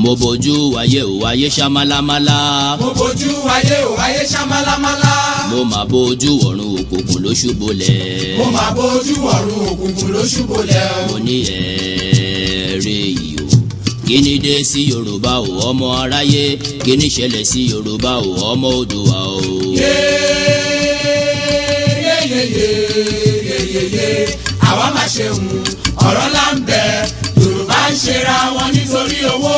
Mo bójú ayé ò, ayé ṣá málámálá. Mo bójú ayé ò, ayé ṣá málámálá. Mo mà bójú ọ̀run, òkùnkùn ló ṣubúlẹ̀. Mo mà bójú ọ̀run, òkùnkùn ló ṣubúlẹ̀ o. Mo ní ẹ̀ẹ́rẹ́ yìí o, kí ni dé sí Yorùbá o, ọmọ aráyé? Kí ni ṣẹlẹ̀ sí Yorùbá o, ọmọ Oòduà o? Yeyeyeyeyeye, àwa máa ṣe hùn ọ̀rọ̀ là ń bẹ. Yorùbá ń ṣera wọn nítorí owó,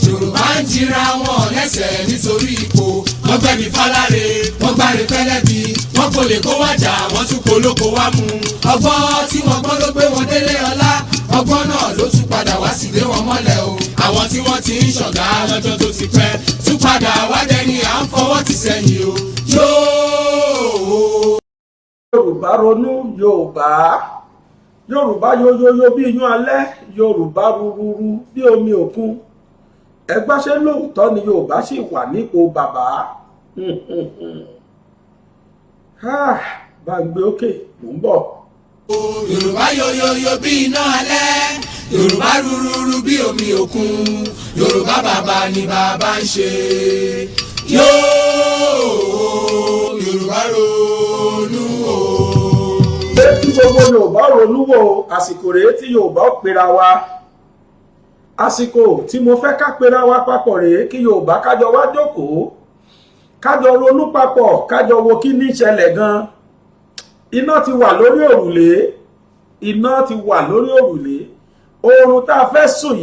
Yorùbá ń jira wọn lẹ́sẹ̀ nítorí ipò. Wọ́n gbẹ̀bí fáláre, wọ́n gbáre fẹ́lẹ́bí, wọ́n kò lè kó wájà, wọ́n tún kó lóko wá mú. Ọgbọ́n tí wọ́n gbọ́n ló gbé wọn délé ọlá, ọgbọ́n náà ló tún padà wá sí lé wọn mọ́lẹ̀ o. Àwọn tí wọ́n ti ń ṣọ̀gá lọ́jọ́ tó ti pẹ́ tún padà wá dẹni à ń fọwọ́ tì sẹ́yìn o. Yóò. Yorùbá ronú, Yorùbá, Yorùbá yoyoyo bí iyún alẹ́, Yorùbá rúrúrú bí omi òkun. Ẹgbẹ́, ṣé lóòótọ́ ni Yorùbá sì wà nípò bàbá? Bá ń gbé òkè, mò ń bọ̀. Yorùbá yoyoyo bí iná alẹ́, Yorùbá rúrúrú bí omi òkun, Yorùbá bàbá ni bàbá ń ṣe. Yóò, Yorùbá ronú o. Pé tí gbogbo Yorùbá ronú wò, àsìkò rèé tí Yorùbá ó pera wa. Àsìkò tí mo fẹ́ ká pera wa papọ̀ rèé, kí Yorùbá kájọ wá jókòó, kájọ ronú papọ̀, kájọ wo kí ní ìṣẹ̀lẹ̀ gan. Iná ti wà lórí òrùlé, iná ti wà lórí òrùlé. Oorun tá a fẹ́ sùn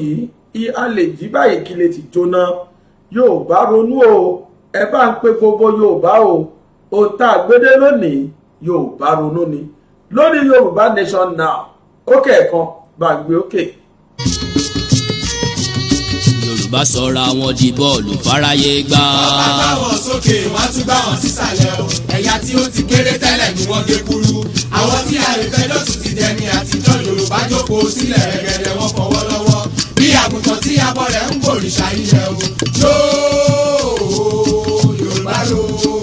yìí, a lè jí báyìí kí lè ti jóná. Yorùbá ronú o. Ẹ bá ń pe gbogbo Yorùbá o. Ohun tá a gbédé lónìí, Yorùbá ronú ni, lórí Yorùbá Nation Now. Ó kẹ̀ẹ̀kan, bá ń gbé òkè. Yorùbá sọra wọn di bọ́ọ̀lù fáráyé gbá. Wọ́n bá gbá wọn sókè, wọ́n á tún gbá wọn sísàlẹ̀ o. Ẹ̀yà tí ó ti kéré tẹ́lẹ̀ ni wọ́n gé kúrú. Àwọn tí àrífẹ́ lọ́tún ti dẹni àtijọ́. Yorùbá jókòó sílẹ̀ rẹ̀gẹ̀dẹ̀, wọ́n fọwọ́ lọ́wọ́ bí àgùntàn tí abọ́ rẹ̀ ń bòrìṣà ilẹ̀ o. Yóò, Yorùbá ronú o.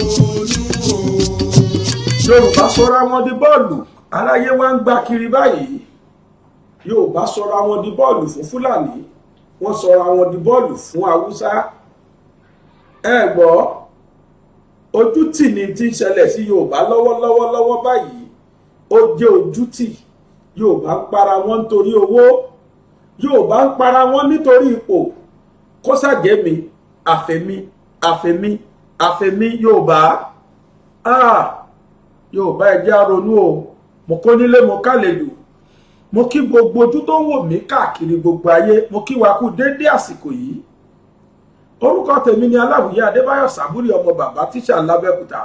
Yorùbá sọra wọn di bọ́ọ̀lù, aráyé wá ń gbá kiri báyìí. Yorùbá sọra wọn di bọ́ọ̀lù fún Fúlàní, wọ́n sọra wọn di bọ́ọ̀lù fún Haúsá. Ẹ gbọ́, ojútì ni tí ń ṣẹlẹ̀ sí Yorùbá lọ́wọ́lọ́wọ́ lọ́wọ́ báyìí. Ó jẹ́ ojútì. Yorùbá ń para wọn nítorí owó, Yorùbá ń para wọn nítorí ipò. Kó ṣàjẹ́ mi, àfẹ̀mí, àfẹ̀mí, àfẹ̀mí. Yorùbá, ah, Yorùbá, ẹ jẹ́ á ronú o. Mo kó nílé, mo kálejò, mo kí gbogbo ojú tó ń wò mí káàkiri gbogbo ayé. Mo kí wa kú déédé àsìkò yìí. Orúkọ tèmi ni Aláwìyé Adébáyọ̀ Sàbúrì, ọmọ bàbá tíṣà lábẹ́òkúta,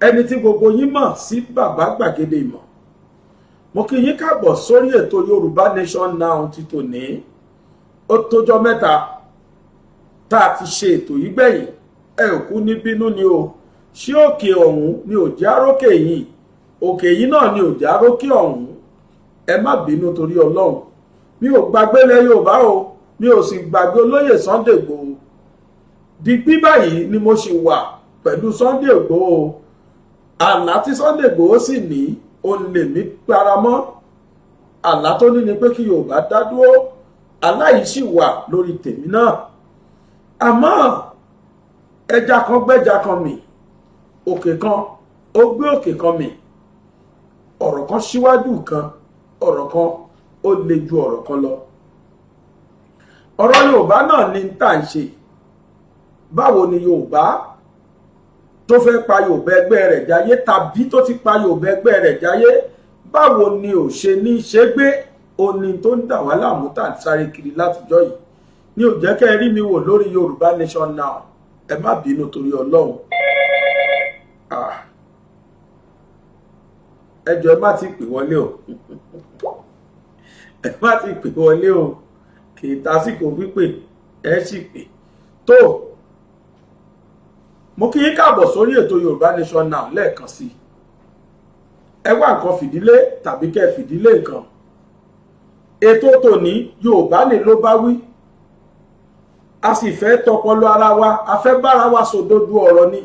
ẹni tí gbogbo yín mọ̀ sí Bàbá Gbàgede Ìmọ̀. Mo kí yín káàbọ̀ sórí ètò Yorùbá Nation Now ti tòní. Ó tójọ́ mẹ́ta tá a ti ṣe ètò yìí gbẹ̀yìn. Ẹ ò kú ní bínú ni o. Ṣé òkè ọ̀hún ni ò jẹ́ àrókè yìí? Òkè yìí náà ni ò jẹ́ àrókè ọ̀hún. Ẹ má bínú torí Ọlọ́run. Mi ò gbàgbé lẹ Yorùbá o, mi ò sì gbàgbé olóyè Sunday Igboho. Digbí báyìí ni mo sì wà pẹ̀lú Sunday Igboho. Àlá tí Sunday Igboho sì ní, òun lèmi paramọ́. Àlá tó ní ni pé kí Yorùbá dá dúró. Àlá yìí sì wà lórí tèmi náà. Àmọ́ ẹja kan gbẹ́ja kan mì, òkè kan ó gbé òkè kan mì. Ọ̀rọ̀ kan síwájú kan, ọ̀rọ̀ kan ó le ju ọ̀rọ̀ kan lọ. Ọ̀rọ̀ Yorùbá náà ni tá à ń ṣe. Báwo ni Yorùbá tó fẹ́ pa Yorùbá ẹgbẹ́ rẹ̀ jáyé, tàbí tó ti pa Yorùbá ẹgbẹ́ rẹ̀ jáyé, báwo ni ò ṣe ní ṣe gbé oní tó ń dà wá láàmú tá à ń sáré kiri látijọ́ yìí ní ò jẹ́ kẹ́ ẹ rí mi wò lórí Yorùbá Nation Now? Ẹ má bínú torí Ọlọ́run. Ah. Ẹ jọ̀ọ́, ẹ má ti pè wọlé o, ẹ má ti pè wọlé o. Kì í tásìkò pípè, ẹ sì pè tó. Mo kí yín káàbọ̀ sórí ètò Yorùbá Nation Now lẹ́ẹ̀kan sí i. Ẹ wá nǹkan fìdílé tàbí kẹ́ ẹ fìdílé nǹkan. Ètò tòní, Yorùbá ní ló bá wí. A sì fẹ́ tọpọlọ ara wa, a fẹ́ bára wa sòdodo ọ̀rọ̀ ni,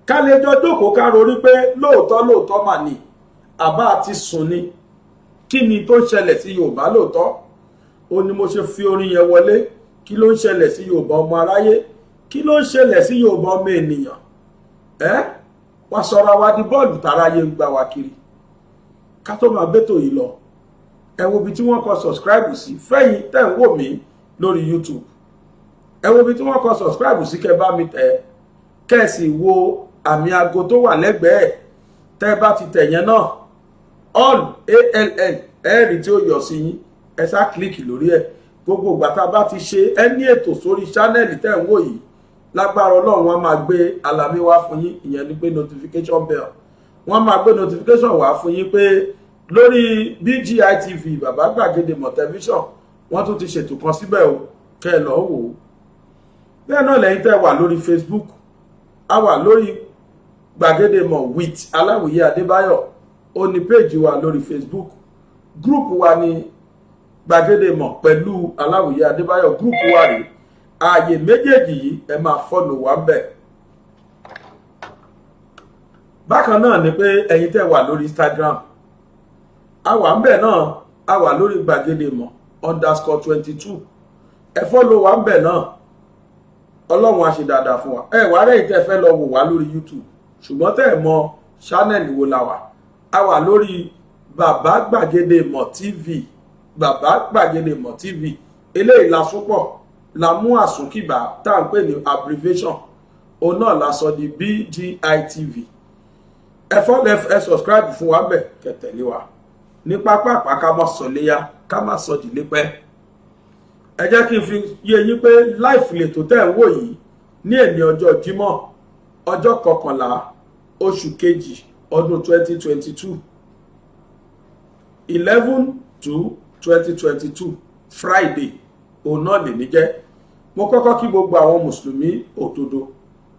ká lè jọ jókòó, ká rorí pé lóòótọ́ lóòótọ́ mà ní àbá àti sùn ni. Kí ni tó ń ṣẹlẹ̀ sí Yorùbá lóòótọ́? Ó ní mo ṣe fi orin yẹn wọlé. Kí ló ń ṣẹlẹ̀ sí Yorùbá ọmọ aráyé? Kí ló ń ṣẹlẹ̀ sí Yorùbá ọmọ ènìyàn? Ẹ́ wọ́n sọra wa di bọ́ọ̀lù táráyé ń gbá wa kiri. Ká tó máa bẹ́tò yìí lọ, ẹ wo ibi tí wọ́n kọ subscribe sí. Fẹ́yìn tẹ̀ ń wò mí lórí YouTube, ẹ wo ibi tí wọ́n kọ subscribe sí, kẹ́ bá mi tẹ̀, kẹ́ ẹ sì wo àmì aago tó wà lẹ́gbẹ̀ẹ́. Tẹ́ ẹ bá ti tẹ̀ yẹn náà, all all ẹ̀ẹ́rì tí ó yọ sí yín, ẹ sá click lórí ẹ̀. Gbogbo ìgbà tá a bá ti ṣe ẹní ètò sórí channel tẹ́ ń wò yìí, lágbára Ọlọ́run, wọn máa gbé alarm wá fún yín. Ìyẹn ni pé notification bell, wọ́n máa gbé notification wá fún yín pé lórí BGI TV, Bàbá Gbàgede Mọ̀ Tẹlifíṣàn, wọ́n tún ti ṣètò kan síbẹ̀ o, kẹ́ ẹ lọ́ọ́ wò ó. Bẹ́ẹ̀ náà lẹ́yìn tẹ́ wà lórí Facebook, a wà lórí Gbàgede Mọ̀ with Aláwìyé Adébáyọ̀, ó ní péèjì wa lórí Facebook. Group wa ní Gbàgede Mọ̀ pẹ̀lú Aláwìyé Adébáyọ̀, group wa rèé. Ààyè méjèèjì yìí, ẹ máa follow wa ń bẹ̀. Bákan náà ni pé ẹ̀yin tẹ́ wà lórí Instagram, a wà ń bẹ̀ náà, a wà lórí gbàgede mọ̀_22. Ẹ follow wa ń bẹ̀ náà. Ọlọ́run á ṣe dáadáa fún wa. Ẹ wà rẹ̀ tẹ́ fẹ́ lọ wò wá lórí YouTube, ṣùgbọ́n tẹ́ ẹ mọ channel wo la wà, a wà lórí Bàbá Gbàgede Mọ̀ TV, Bàbá Gbàgede Mọ̀ TV. Eléyìí la súnpọ̀, la mú àsúnkìbà tá à ń pè ní abbreviation, òun náà la sọ di BGI TV. Ẹ follow, ẹ subscribe fún wa bẹ̀, kẹ́ tẹ̀lé wa ní pápá. Ká má sọ léyà, ká má sọ dìlé pẹ́. Ẹ jẹ́ kí n fi yé yín pé live lètò tẹ́ ń wò yìí ní èní ọjọ́ Jímọ̀, ọjọ́ 11, oṣù kejì, ọdún 2022, 11/2/2022, Friday, òun náà lè ní jẹ́. Mo kọ́kọ́ kí gbogbo àwọn mùsùlùmí òdodo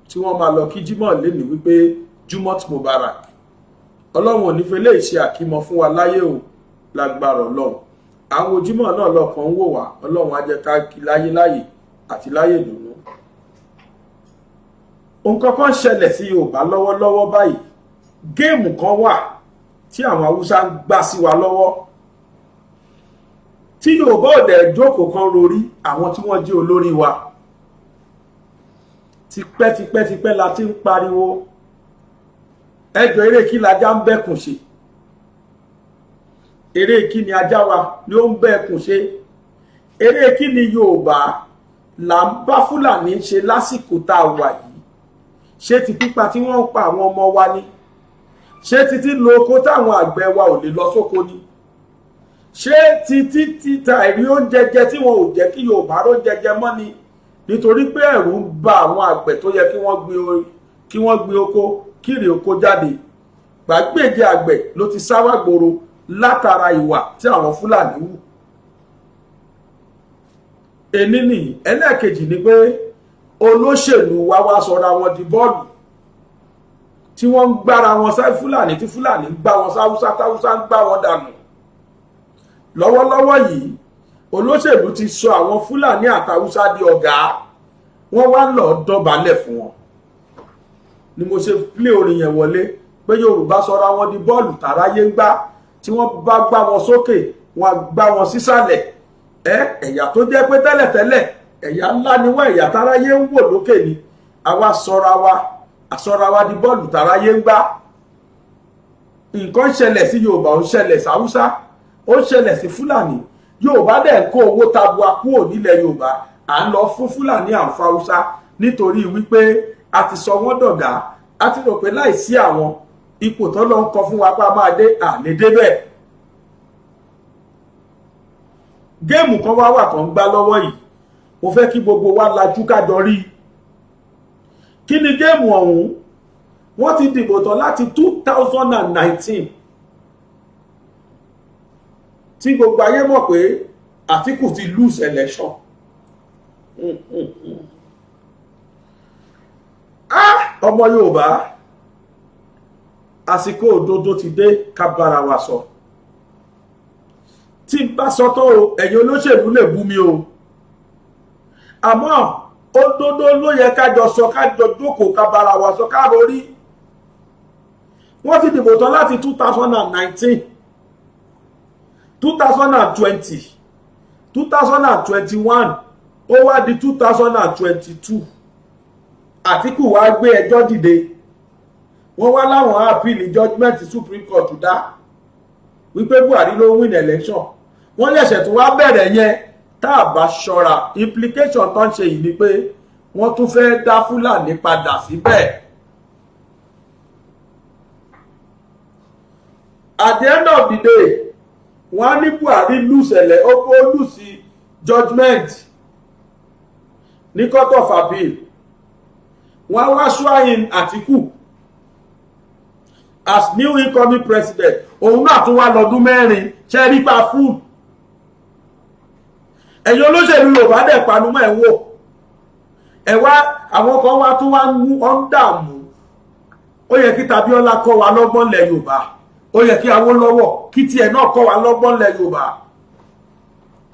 tí wọ́n máa lọ kí Jímọ̀ lénìí wípé Jumot Mubarak. Ọlọ́run ò ní fẹ́ lè ṣe àkímọ fún wa láyé o, lágbára Ọlọ́run. Àwọn ojímọ̀ náà lọ́kàn ń wò wá, Ọlọ́run á jẹ́ ká kí láyé láyè àti láyè dùnú. Nǹkan kan ṣẹlẹ̀ sí Yorùbá lọ́wọ́lọ́wọ́ báyìí. Game kan wà tí àwọn Haúsá ń gbá sí wa lọ́wọ́, tí Yorùbá ò dẹ̀ jókòó kan rorí. Àwọn tí wọ́n jẹ́ olórí wa, tipẹ́tipẹ́tipẹ́ la ti ń pariwo, ẹjọ́, eré kí lajá ń bẹ́kùn ṣe? Eré kí ni ajá wa ni ó ń bẹ́kùn ṣe? Eré kí ni Yorùbá là ń bá Fúlàní ṣe lásìkò tá a wà yìí? Ṣé ti pípa tí wọ́n ń pa àwọn ọmọ wa ni? Ṣé títí lo oko táwọn àgbẹ̀ wa ò lè lọ sóko ni? Ṣé títí títa ìrí oúnjẹ jẹ tí wọn ò jẹ́ kí Yorùbá róúnjẹ jẹ mọ́ ni, nítorí pé ẹ̀rù ń ba àwọn àgbẹ̀ tó yẹ kí wọ́n gbin oko kírì oko jáde? Gbàgbéje àgbẹ̀ ló ti sáwá gbòòrò látara ìwà tí àwọn Fúlàní hù. Ení nìyí. Ẹlẹ́ẹ̀kejì ni pé olóṣèlú wa wá sọra wọn di bọ́ọ̀lù tí wọ́n ń gbára wọn sá Fúlàní, tí Fúlàní ń gbá wọn sáwúsá, táwúsá ń gbá wọn dànù. Lọ́wọ́lọ́wọ́ yìí, olóṣèlú ti sọ àwọn Fúlàní àtàwúsá di ọ̀gá, wọ́n wá lọ dọ̀bálẹ̀ fún wọn. Ni mo ṣe plé orin yẹn wọlé pé Yorùbá sọra wọn di bọ́ọ̀lù tàráyé ń gbá, tí wọ́n bá gbá wọn sókè, wọ́n gbá wọn sísàlẹ̀. Ẹ ẹ̀yà tó jẹ́ pé tẹ́lẹ̀tẹ́lẹ̀ ẹ̀yà ńlá ni wọ́n, ẹ̀yà táráyé ń wò lókè ni, àwa sọra wa, àsọra wa di bọ́ọ̀lù táráyé ń gbá. Nǹkan ṣẹlẹ̀ sí Yorùbá, ó ń ṣẹlẹ̀ sí Haúsá, ó ń ṣẹlẹ̀ sí Fúlàní. Yorùbá dẹ̀ ń kó owó tabua kúrò nílẹ̀ Yorùbá, à ń lọ fún Fúlàní, à ń fa Haúsá, nítorí wípé a ti sọ wọ́n dọ̀gá. A ti rò pé láìsí àwọn, ipò tó lọ ń kọ fún wa pa máa dé, àlè débẹ̀. Game kan wá wà tó ń gbá lọ́wọ́ yìí, mo fẹ́ kí gbogbo wa lajú kájọ rí i. Kí ni game ọ̀hún? Wọ́n ti dìbò tán láti 2019, tí gbogbo ayé mọ̀ pé Àtíkù ti lose election. Ah, ọmọ Yorùbá, àsìkò òdodo ti dé, ká bára wa sọ. Tí n bá sọ tó o, ẹ̀yin olóṣèlú lè bú mi o, àmọ́ òdodo ló yẹ kájọ sọ, kájọ jókòó, ká bára wa sọ, ká rorí. Wọ́n ti dìbò tán láti 2019, 2020, 2021. Ó wá di 2022, Àtíkù wá gbé ẹjọ́ dìde. Wọ́n wá láwọn appeal judgement Supreme Court dá wípé Buhari ló win election. Wọ́n lẹ̀ṣẹ̀ tó wá bẹ̀rẹ̀ yẹn. Tá a bá ṣọ́ra, implication tó ń ṣe yìí ni pé wọ́n tún fẹ́ dá Fúlàní padà síbẹ̀. At the end of the day, wọ́n á ní Buhari lose ẹ̀lẹ́, ó kó lose judgement ní Court of Appeal. Wọ́n á wá swear in Àtíkù as new incoming president. Òun náà tún wá lọ́dún 4. Ṣe rí pa fún ẹ̀yin olóṣèlú Yorùbá dẹ̀ panumọ́ ẹ̀ wò ẹ̀ wá. Àwọn kan wá tún wá ń mú ọ́n dààmú. Ó yẹ kí Tabiola kọ́ wa lọ́gbọ́n lẹ̀ Yorùbá. Ó yẹ kí Awólọ́wọ̀ kí tiẹ̀ náà kọ́ wa lọ́gbọ́n lẹ̀ Yorùbá.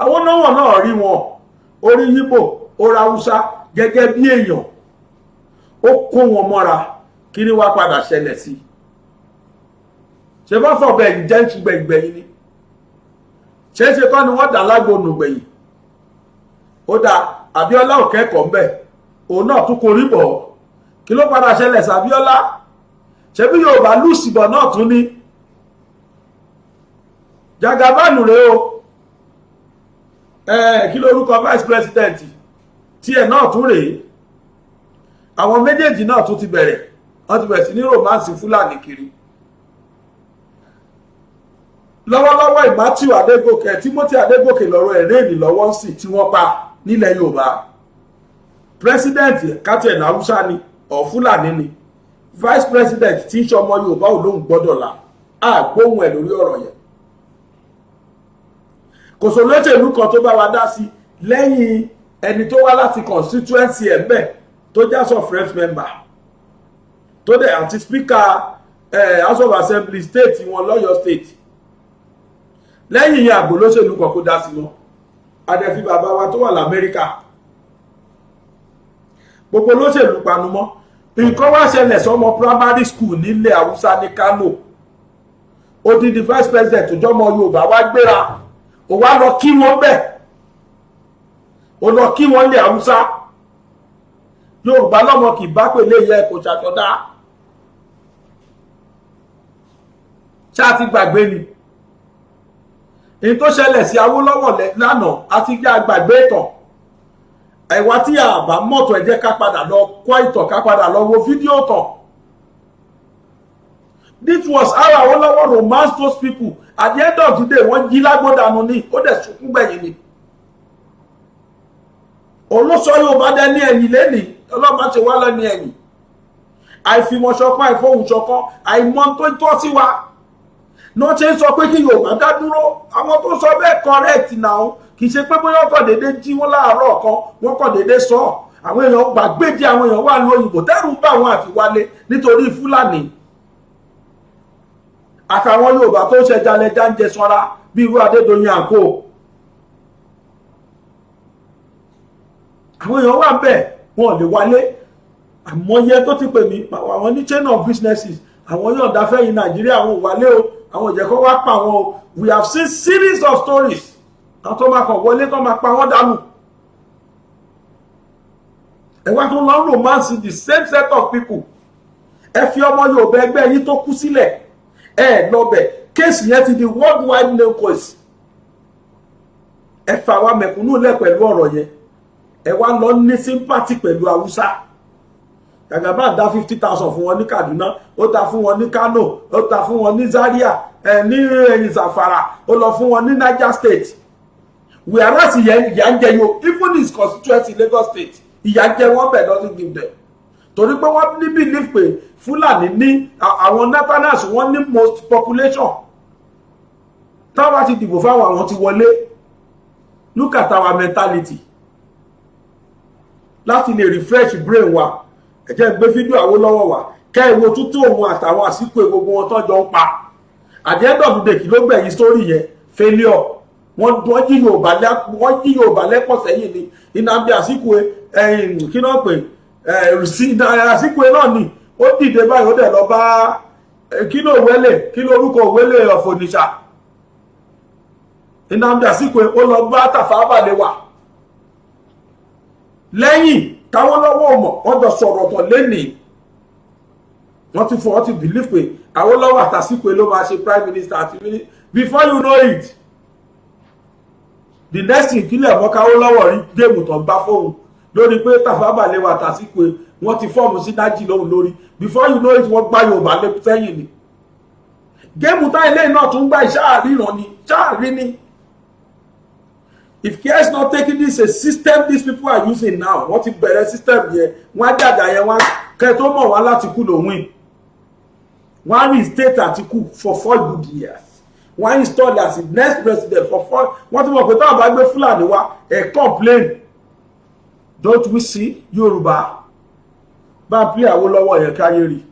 Awólọ́wọ̀ náà rí wọn, orí Yíbò, ó ra Haúsá gẹ́gẹ́ bí èèyàn, ó kó wọn mọ́ra. Kí ni wá padà ṣẹlẹ̀ sí? Ṣe bá fọ̀bẹ yìí jẹ́ ń ṣùgbẹ̀yìngbẹ̀yìn ni? Ṣe é ṣe kọ́ ni wọ́n dà lágbo nùgbẹ̀yìn? Ó dà. Abíọ́lá ò kẹ́kọ̀ọ́ ńbẹ̀, òun náà tún korí bọ̀. Kí ló padà ṣẹlẹ̀ sí Abíọ́lá? Ṣebí Yorùbá lùsìbọ̀ náà tún ní Jagabanu rèé o. Kí lórúkọ vice president tiẹ̀ náà tún rèé? Àwọn méjèèjì náà tún ti bẹ̀rẹ̀, wọ́n ti bẹ̀rẹ̀ sí ní romance Fúlàní kiri lọ́wọ́lọ́wọ́. Matthew Adégòkè, Timothy Adégòkè lọ́rọ̀ ẹ̀ réènì lọ́wọ́ sí tí wọ́n pa nílẹ̀ Yorùbá. President kátìẹ̀ náà, Haúsá ni ọ̀ Fúlàní ni. Vice president tí ń ṣọmọ Yorùbá ò lóhùn gbọ́dọ̀ là á gbóhùn ẹ̀ lórí ọ̀rọ̀ yẹn. Kò sólóṣèlú kan tó bá wa dá sí lẹ́yìn ẹni tó wá láti constituency ẹ̀ mbẹ̀, tó jẹ́ House of Reps member, tó dẹ̀ àti speaker House of Assembly state wọn lọ́yọ̀ State. Lẹ́yìn ìyẹn, àgbò lóṣèlú kan kó dá sí wọn. Adẹ́fi bàbá wa tó wà lamẹ́ríkà, gbogbo olóṣèlú panumọ́. Nǹkan wá ṣẹlẹ̀ sọmọ primary school nílẹ̀ Haúsá ní Kano. Odidi vice president tó jọmọ Yorùbá wá gbéra, ó wá lọ kí wọn bẹ́ẹ̀, ó lọ kí wọn lé Haúsá. Yorùbá lọ́mọ kì í bá pèlè yẹ kò ṣàtọ̀dá. Ṣáà ti gbàgbé ni èyí tó ṣẹlẹ̀ sí Awólọ́wọ̀ lánàá? Àti gbé àgbàgbé ìtàn ẹ̀wá tí a bá mọ̀tò. Ẹ jẹ́ ká padà lọ kọ́ ìtàn, ká padà lọ wo fídíò tàn. This was how Awólọ́wọ̀ romance those people. At the end of the day, wọ́n jí lágbódànù ní, ó dẹ̀ sunkún gbẹ̀yìn ni. Olóṣọ Yorùbá dẹ ní ẹ̀yìn lẹ́nìí. Ọlọ́mọ ṣe wá lẹ́ni ẹ̀yìn. Àìfìmọ̀ṣọ̀kan, àìfohùnṣọ̀kan, àìmọ̀ tó tọ́ sí wa náà ṣe ń sọ pé kí Yorùbá dá dúró. Àwọn tó sọ bẹ́ẹ̀ correct now. Kì í ṣe pé bóyá ọkọ̀ déédéé jí wọn láàárọ̀ kan, wọ́n kọ̀ déédéé sọ. Àwọn èèyàn gbàgbéjì, àwọn èèyàn wà ní òyìnbó, tẹ́rù bá àwọn àti wálé nítorí Fúlàní àtàwọn Yorùbá tó ń ṣe jalẹja ń jẹ sanra bí irú Adédoyin àǹkó. Àwọn èèyàn wà bẹ́ẹ̀, wọn ò lè wálé. Àmọye tó ti pè mí, àwọn ní chain of businesses, àwọn yọ̀ǹda fẹ́yìn Nàìjíríà, àwọn ò wálé o, àwọn ìjẹ́kọ́ wá pa àwọn o. We have seen series of stories, àwọn tó máa kàn wọlé tó máa pa wọ́n dànù. Ẹ wá tún lọ romance the same set of people. Ẹ fi ọmọ Yorùbá ẹgbẹ́ yín tó kú sílẹ̀, ẹ lọ́bẹ̀. Case yẹn ti di worldwide name case. Ẹ fà wá mẹ̀kúnnù lẹ̀ pẹ̀lú ọ̀rọ̀ yẹn. Ẹ wá lọ ní sympathy pẹ̀lú Haúsá. Jagaban dá 50,000 fún wọn ní Kaduna, ó dá fún wọn ní Kano, ó dá fún wọn ní Zaria, ẹ ní ẹ̀yìn Zamfara, ó lọ fún wọn ní Niger State, whereas ìyà ń jẹ yo even his constituency, Lagos State, ìyà ń jẹ wọ́n bẹ̀. Doesn't give them, torí pé wọ́n ní belief pé Fúlàní ní àwọn northerners, wọ́n ní most population. Táwọn bá ti dìbò fáwọn, àwọn ti wọlé. Look at our mentality. Láti lè refresh brain wa, ẹ jẹ́ gbé fídíò Awólọ́wọ̀ wá, kẹ́ ẹ wo tútù òun àtàwọn àsìkò gbogbo wọn tọ́jọ́ ń pa. At the end of the day, kí ló gbẹ̀yìn story yẹn? Failure. Wọ́n jí Yorùbá, wọ́n jí Yorùbá lẹ́pọ̀ sẹ́yìn ni. Nnamdi Azikiwe, kí náà pè Azikiwe náà ni ó dìde báyìí, ó dẹ̀ lọ bá kí ló wẹ́lẹ̀, kí ló orúkọ wẹ́lẹ̀ of Onitsha, Nnamdi Azikiwe, ó lọ bá Tafawa Balewa. Lẹ́yìn táwọlọ́wọ́ mọ̀, wọ́n jọ sọ̀rọ̀ tọ̀ lẹ́nìí. Wọ́n ti fún, wọ́n ti believe pé Awólọ́wọ̀ àtÀsípè ló máa ṣe prime minister àti minister. Before you know it, the next thing, kílẹ̀ mọ́ káwólọ́wọ̀ rí game tó gbá fóun lórí pé Tafawa Balewa àtÀsípè, wọ́n ti form synergy lóhun lórí. Before you know it, wọ́n gbá Yorùbá sẹ́yìn ni. Game tá ilé náà tún gbá ìṣáàríran ni, ṣáàrí ni. If care is not taken, this a system these people are using now. Wọ́n ti bẹ̀rẹ̀ system yẹn. Wọ́n á jàjà yẹn, wọ́n kẹ́ tó mọ̀ wọ́n láti kú ló win. Wọ́n á reinstate Àtìkù for 4 good years. Wọ́n á install as the next president for four. Wọ́n ti mọ̀ pé táwọn bá gbé Fúlàní wá, ẹ̀ complain. Don't we see Yorùbá bá ń pín Awólọ́wọ̀ yẹn káyé rí?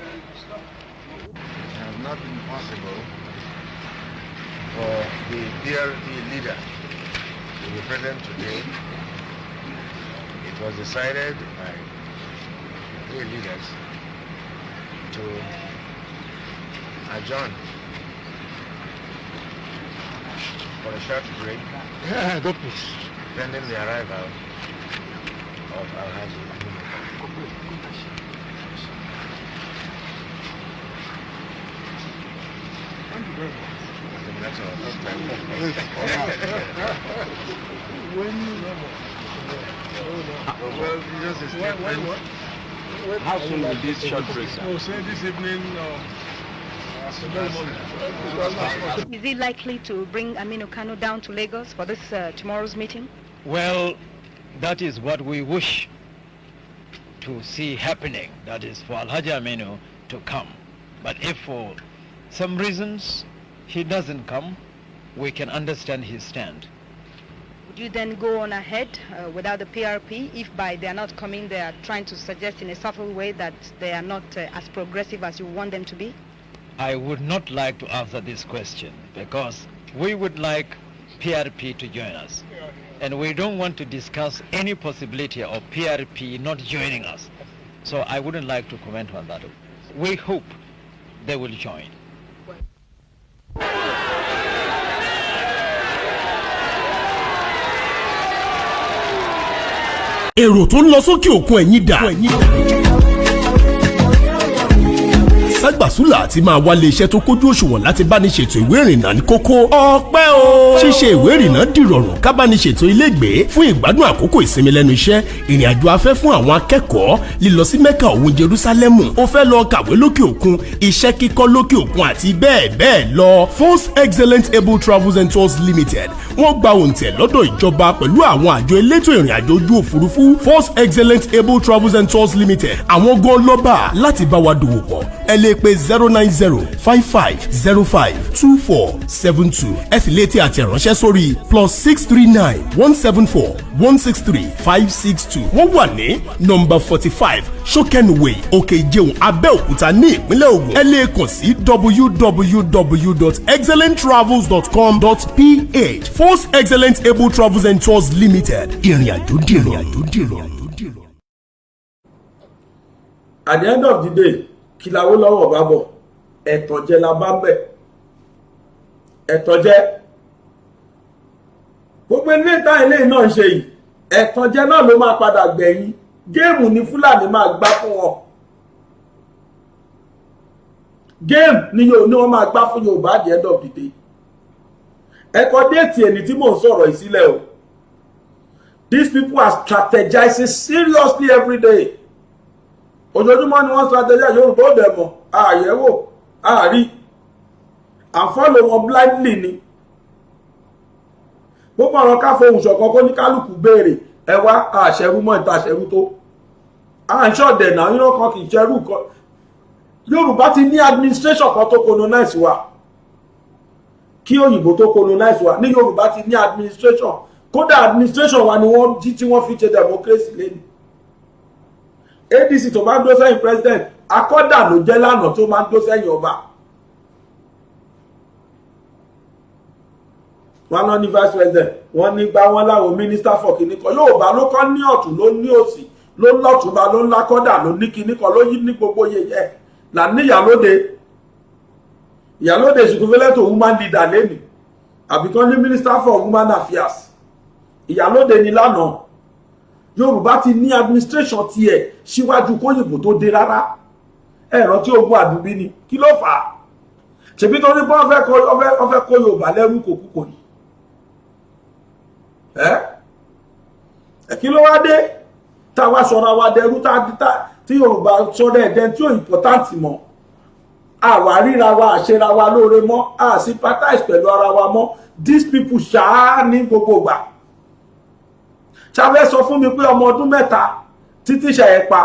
It has not been possible for the PRP leader to be present today. It was decided by the three leaders to adjourn for a short break pending the arrival of Alhaji Aminu Kano. I think that's our first time. Well, just a statement. How soon will this short break start? No, say this evening. Is he likely to bring Aminu Kano down to Lagos for this tomorrow's meeting? Well, that is what we wish to see happening. That is for Alhaji Aminu to come. But if for some reasons he doesn't come, we can understand his stand. Would you then go on ahead without the PRP if by they are not coming they are trying to suggest in a subtle way that they are not as progressive as you want them to be? I would not like to answer this question because we would like PRP to join us. And we don't want to discuss any possibility of PRP not joining us. So I wouldn't like to comment on that. We hope they will join. Èrò tó ń lọ sókè òkun, ẹ̀yìn dà? Ságbàsúlà àti máa wálé iṣẹ́ tó kójú òṣùwọ̀n láti bá ní ṣètò ìwé ìrìnnà ní kókó. Ọpẹ́ o. Ṣíṣe ìwé ìrìnnà dìrọ̀rùn, ká bá ní ṣètò ilégbèé fún ìgbádùn àkókò ìsinmi lẹ́nu iṣẹ́, ìrìn àjò afẹ́ fún àwọn akẹ́kọ̀ọ́, lílọ sí Mẹ́kà òun Jerúsálẹ́mù, ó fẹ́ lọ kàwé lókè òkun, iṣẹ́ kíkọ́ lókè òkun àti bẹ́ẹ̀ bẹ́ẹ̀ lọ. Force Excellent Able Travels and Tours Limited, wọ́n gba òǹtẹ̀ lọ́dọ̀ ìjọba pẹ̀lú àwọn àjọ elétò ìrìn àjò ojú òfurufú. Force Excellent Able Travels and Tours Limited, àwọn gan lọ́ba láti bá wa dòwò pọ̀. Ẹ lè pe 09055052472. Ẹ sì lè tẹ àtẹ̀ránṣẹ́ sórí +639 174 163 562. Wọ́n wà ní nọ́mbà 45, Sókẹ́nuwé, Òkè Ìjẹun, Abẹ́òkúta ní ìpínlẹ̀ Ògùn. Ẹ lè kàn sí www.excellenttravels.com.ph. Force Excellent Able Travels and Tours Limited, ìrìn àjò dìrọ̀. At the end of the day, kí l'Awólọ́wọ̀ bá bọ̀? Ẹ̀tànjẹ la bá ń bẹ̀, ẹ̀tànjẹ. Gbogbo ilé ìta ilé náà ń ṣe yìí, ẹ̀tànjẹ náà ló máa padà gbẹ̀yìn. Game ní Fúlàní máa gbá fún wọn. Game ni yóò ní wọ́n máa gbá fún Yorùbá at the end of the day. Ẹ kọ date ẹni tí mò ń sọ̀rọ̀ yìí sílẹ̀ o. These people are strategizing seriously every day. Ojoojúmọ́ ni wọ́n strategize. Yorùbá ò dẹ̀ mọ̀, àyẹ̀wò àárí àfọ́lò wọn blindly ni. Gbogbo ọ̀rọ̀ ká fohùn ṣọ̀kan, kó ní kálukú béèrè, ẹ wá àṣẹrú mọ́ ìta àṣẹrú tó à ń ṣọ̀dẹ̀ náà yín kan kì í ṣẹrú kan. Yorùbá ti ní administration kan tó colonize wa. Kí òyìnbó tó colonize wa ní Yorùbá ti ní administration. Kódà administration wa ni wọ́n jí tí wọ́n fi ṣe democracy lẹ́nu. ADC tó máa ń dó sẹ́yìn president, akọ́dà ló jẹ́ lánàá tó máa ń dó sẹ́yìn ọba. Wọn náà ní vice president, wọn ní gbá wọn láwọn minister for kìíní kan. Yorùbá ló kọ́ ní ọ̀tún, ló ní òsì, ló lọ́túnba, ló ń lákọ́dà, ló ní kìíní kan, ló yí ní gbogbo yẹyẹ là níyà lóde. Ìyálóde is equivalent to woman leader lẹ́nu, àbí kan ní minister for woman affairs. Ìyálóde ni lánàá. Yorùbá ti ní administration tiẹ̀ síwájú kóyìnbó tó dé rárá. Ẹ̀rọ tí ogun àdúbí ni, kí ló fà á? Ṣèbí torí pé wọ́n fẹ́ kó Yorùbá lẹ́rú kòkúkò ni. Ẹ kí ló wá dé táwa sọ̀rọ̀ wa dẹrú, tí Yorùbá sọ̀rọ̀ ẹ̀dẹ́ tí ò important mọ́? Àwa ríra wa, àṣera wa lóore mọ́, a sympathize pẹ̀lú ara wa mọ́. These people ṣáá ní gbogbo ìgbà ṣàfẹ́ sọ fún mi pé ọmọ ọdún 3 títí ṣe ẹ̀ pa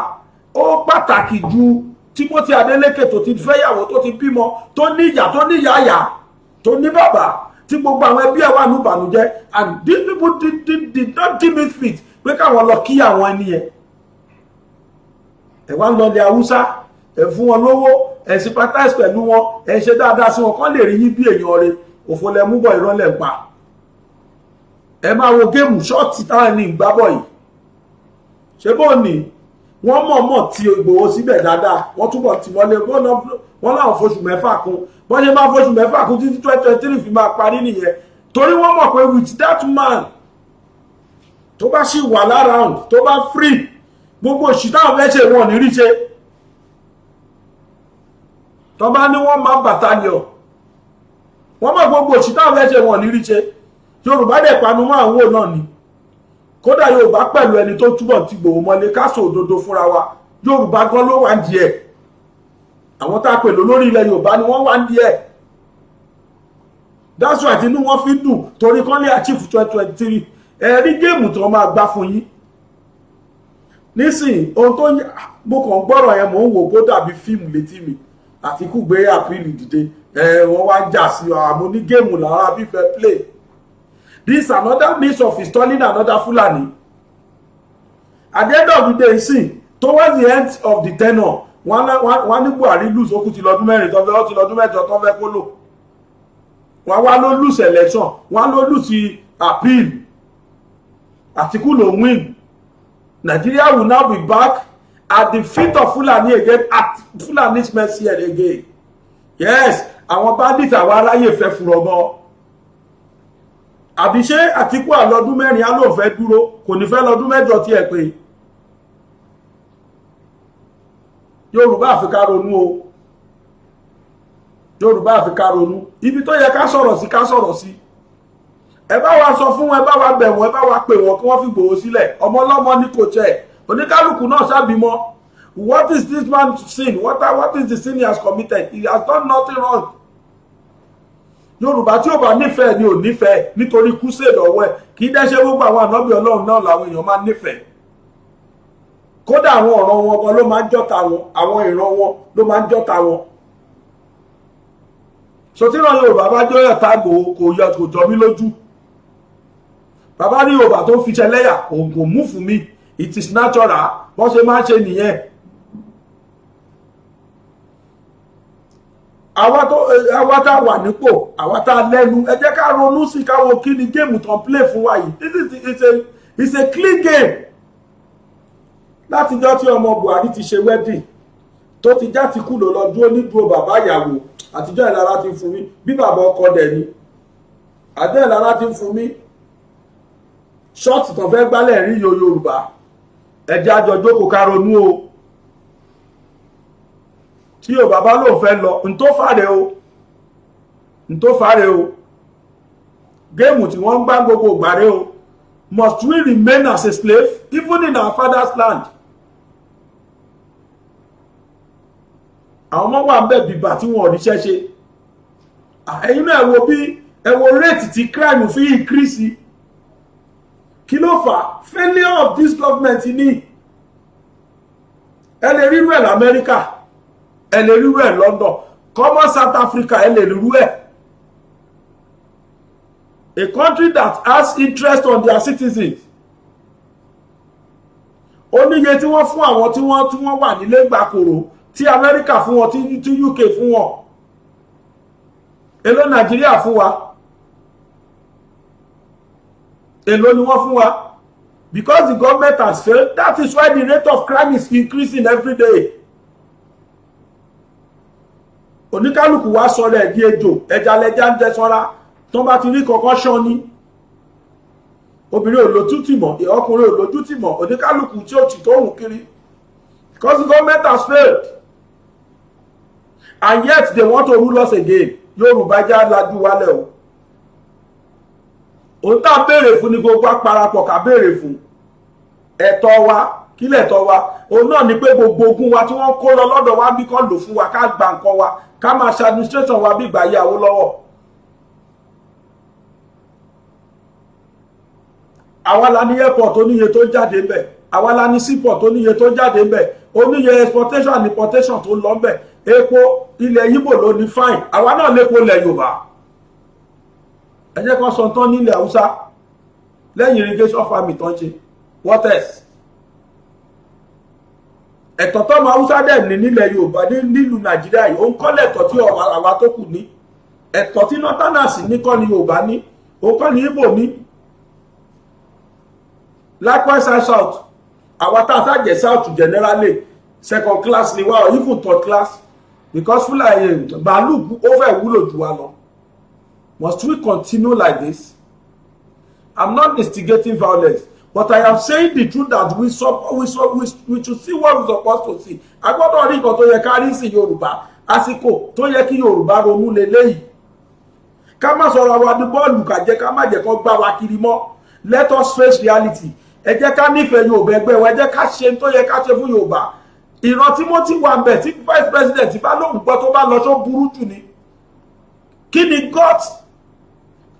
ó pàtàkì ju Timothy Adeleke tó ti fẹ́yàwó, tó ti bímọ, tó ní ìyá, tó ní ìyá, tó ní bàbá, tí gbogbo àwọn ẹbí ẹ̀ wà ní ìbànújẹ́, and these people did not deem it fit pé káwọn lọ kí àwọn ẹni yẹn? Ẹ wá ń lọ ilẹ̀ Haúsá, ẹ fún wọn lówó, ẹ sympathize pẹ̀lú wọn, ẹ ṣe dáadáa sí wọn kán lè rí yín bí èèyàn rẹ̀. Òfò lẹ mú bọ̀, irọ́ lẹ̀ ń pa. Ẹ máa wo game short táwọn ẹni ìgbábọ̀ yìí ṣé bó ní wọ́n mọ̀ọ́mọ̀ ti Ìgbòho síbẹ̀ dáadáa. Wọ́n túbọ̀ tì mọ́lé. Wọ́n láwọn foṣù 6 kún. Wọ́n ṣe máa foṣù 6 kún títí 2023 fi máa parí nìyẹn, torí wọ́n mọ̀ pé with that man tó bá sì wà lára, tó bá free, gbogbo òṣì táwọn fẹ́ ṣe, wọn ò ní rí ṣe. Tó bá ní wọ́n máa battalion, wọ́n mọ̀ gbogbo òṣì táwọn fẹ́ ṣe, wọn ò ní rí ṣe. Yorùbá dẹ̀ panu mọ́ àwọn náà ni. Kódà Yorùbá pẹ̀lú ẹni tó túbọ̀ ti Ìgbòho mọ́lé. Ká sọ òdodo fúnra wa, Yorùbá gan ló wà ń di ẹ̀. Àwọn tá a pè lórí ilẹ̀ Yorùbá ni wọ́n wà ń di ẹ̀. That's why tinú wọn fi dùn, torí kán lè achieve 2023. Ẹ rí game tí wọ́n máa gbá fún yín nísìnyí. Ohun tó mo kàn gbọ́rọ̀ yẹn, mò ń wò kó dàbí fíìmù létí mi. Àtìkù gbé appeal dìde, ẹ wọ́n wá jà sí àmọ́ ní game làwọn abífẹ́ play. This another means of installing another Fulani. At the end of the day sin, towards the end of the tenure, wọ́n ní Buhari lose. Ó kù ti lọ́dún 4 tó fẹ́, ó ti lọ́dún 8 tó fẹ́ kó lò. Wọ́n wá ló lose election, wọ́n ló lose appeal, Àtìkù ló win. Nigeria will now be back at the feet of Fulani again, at Fulani's mercy again. Yes, àwọn bandits, àwọn aráyè fẹ́ fúrọ̀ gan. Àbí ṣé Àtìkù àlọ́dún 4 á lóun fẹ́ dúró? Kò ní fẹ́ lọ́dún 8 tí ẹ pé. Yorùbá, àfi ká ronú o. Yorùbá, àfi ká ronú. Ibi tó yẹ ká sọ̀rọ̀ sí, ká sọ̀rọ̀ sí. Ẹ bá wa sọ fún wọn, ẹ bá wa bẹ̀ wọ́n, ẹ bá wa pè wọ́n kí wọ́n fi Ìgbòho sílẹ̀. Ọmọ ọlọ́mọ ní kò jẹ́ oníkálukú náà ṣàbímọ. What is this man sin? What is the sin he has committed? He has done nothing wrong. Yorùbá tí ò bá nífẹ̀ẹ́ ni ò nífẹ̀ẹ́ nítorí crusade ọwọ́ ẹ̀. Kì í dẹ́ṣẹ́ gbogbo àwọn ànábì Ọlọ́run náà làwọn èèyàn máa nífẹ̀ẹ́. Kódà àwọn ọ̀rọ̀ wọn gan ló máa ń jọ́ta wọn, àwọn ìran wọn ló máa ń jọ́ta wọn. Sotíran Yorùbá bá jọ́yọ̀ tágbò, kò yọ, kò jọ mí lójú. Bàbá ní Yorùbá tó fi ṣẹlẹ́yà kò mú fún mi. It is natural, bọ́n ṣe máa ń ṣe nìyẹn. Àwa tá wà nípò, àwa tá lẹ́nu, ẹ jẹ́ ká ronú sí, ká wo kí ni game tó ń play fún wa yìí. This is it's a clean game. Látijọ́ tí ọmọ Buhari ti ṣe wedding, tó ti já ti kú, ló lọ dúró nídúró bàbá ìyàwó. Àtijọ́ ìlara ti fún mi bí bàbá ọkọ dẹ̀ ni. Àjọ ìlara ti fún mi short tó fẹ́ gbálẹ̀ rí yo. Yorùbá, ẹ jẹ́ àjọ jókòó, ká ronú o. Tí Yorùbá bá lóun fẹ́ lọ, n tó fàrẹ o, n tó fàrẹ o. Game tí wọ́n ń gbá gbogbo ìgbàre o. Must we remain as a slave even in our father's land? Àwọn ọmọ wà ń bẹ̀ bìbà tí wọn ò ríṣẹ́ ṣe. Ẹ̀yin náà, ẹ wo bí, ẹ wo rate tí crime fi increase. Kí ló fà? Failure of this government ní. Ẹ lè rírú ẹ̀ lamẹ́ríkà, ẹ lè rírú ẹ̀ London, common South Africa, ẹ lè rírú ẹ̀. A country that has interest on their citizens, ó níye tí wọ́n fún àwọn tí wọ́n wà nílé gbàkòrò, tí Amẹ́ríkà fún wọn, tí UK fún wọn. Èló Nàìjíríà fún wa? Èló ni wọ́n fún wa? Because the government has failed, that is why the rate of crime is increasing every day. Oníkálukú wa sọ̀rọ̀ ẹ̀ di ejò, ẹja lẹja ń jẹ sọ́ra tó bá ti rí kọ̀ọ̀kan ṣán ni. Obìnrin ò lójútì mọ́, ọkùnrin ò lójútì mọ́, oníkálukú tí ó ti tó hùn kiri, because the government has failed and yet they want to rule us again. Yorùbá, já lajú wálẹ̀ o. Òun tá a béèrè fún ni gbogbo àparapọ̀ ká béèrè fún ẹ̀tọ́ wa. Kí lẹ̀tọ́ wa? Òun náà ni pé gbogbo ogun wa tí wọ́n kó lọ lọ́dọ̀ wa bí kán lò fún wa, ká gba nǹkan wa, ká máa ṣe administration wa bí ìgbà yé Awólọ́wọ̀. Àwa la ní airport tó níye tó jáde ńbẹ̀, àwa la ní seaport tó níye tó jáde ńbẹ̀, ó níye exportation and importation tó lọ ńbẹ̀. Epo ilẹ̀ Yíbò ló ní, fine, àwa náà lépo ilẹ̀ Yorùbá. Ẹ jẹ́ kó sọ tán nílẹ̀ Haúsá lẹ́yìn irrigation farming tó ń ṣe. What else? Ẹ̀tọ́ tọ́mọ Haúsá dẹ̀ ní nílẹ̀ Yorùbá, nílùú Nàìjíríà yìí, òun kọ́ lẹ̀tọ́ tí àwa tó kù ní. Ẹ̀tọ́ tí northerners ní kọ́ ni Yorùbá ní, òun kọ́ ni Ìgbò ní. Likewise south, àwa tá a sá jẹ́ south generally, second class ni wá, or even third class, because Fúlàní bàálù ó fẹ́ wúlò jù wá lọ. Must we continue like this? I'm not instigating violence, but I am saying the truth that we should see what we supposed to see. A gbọ́dọ̀ rí nǹkan tó yẹ ká rí sí. Yorùbá, àsìkò tó yẹ kí Yorùbá ronú leléyìí. Ká má sọ̀rọ̀ wa ní bọ́ọ̀lù, ká jẹ́ ká má jẹ́ kó gbá wa kiri mọ́. Let us face reality. Ẹ jẹ́ ká nífẹ̀ẹ́ Yorùbá ẹgbẹ́ wa, ẹ jẹ́ ká ṣe tó yẹ ká ṣe fún Yorùbá. Ìran Timothy wà ń bẹ̀ tí vice president bá lóun gbọ́ tó bá lọ, tó burú jù ni. Kí ni God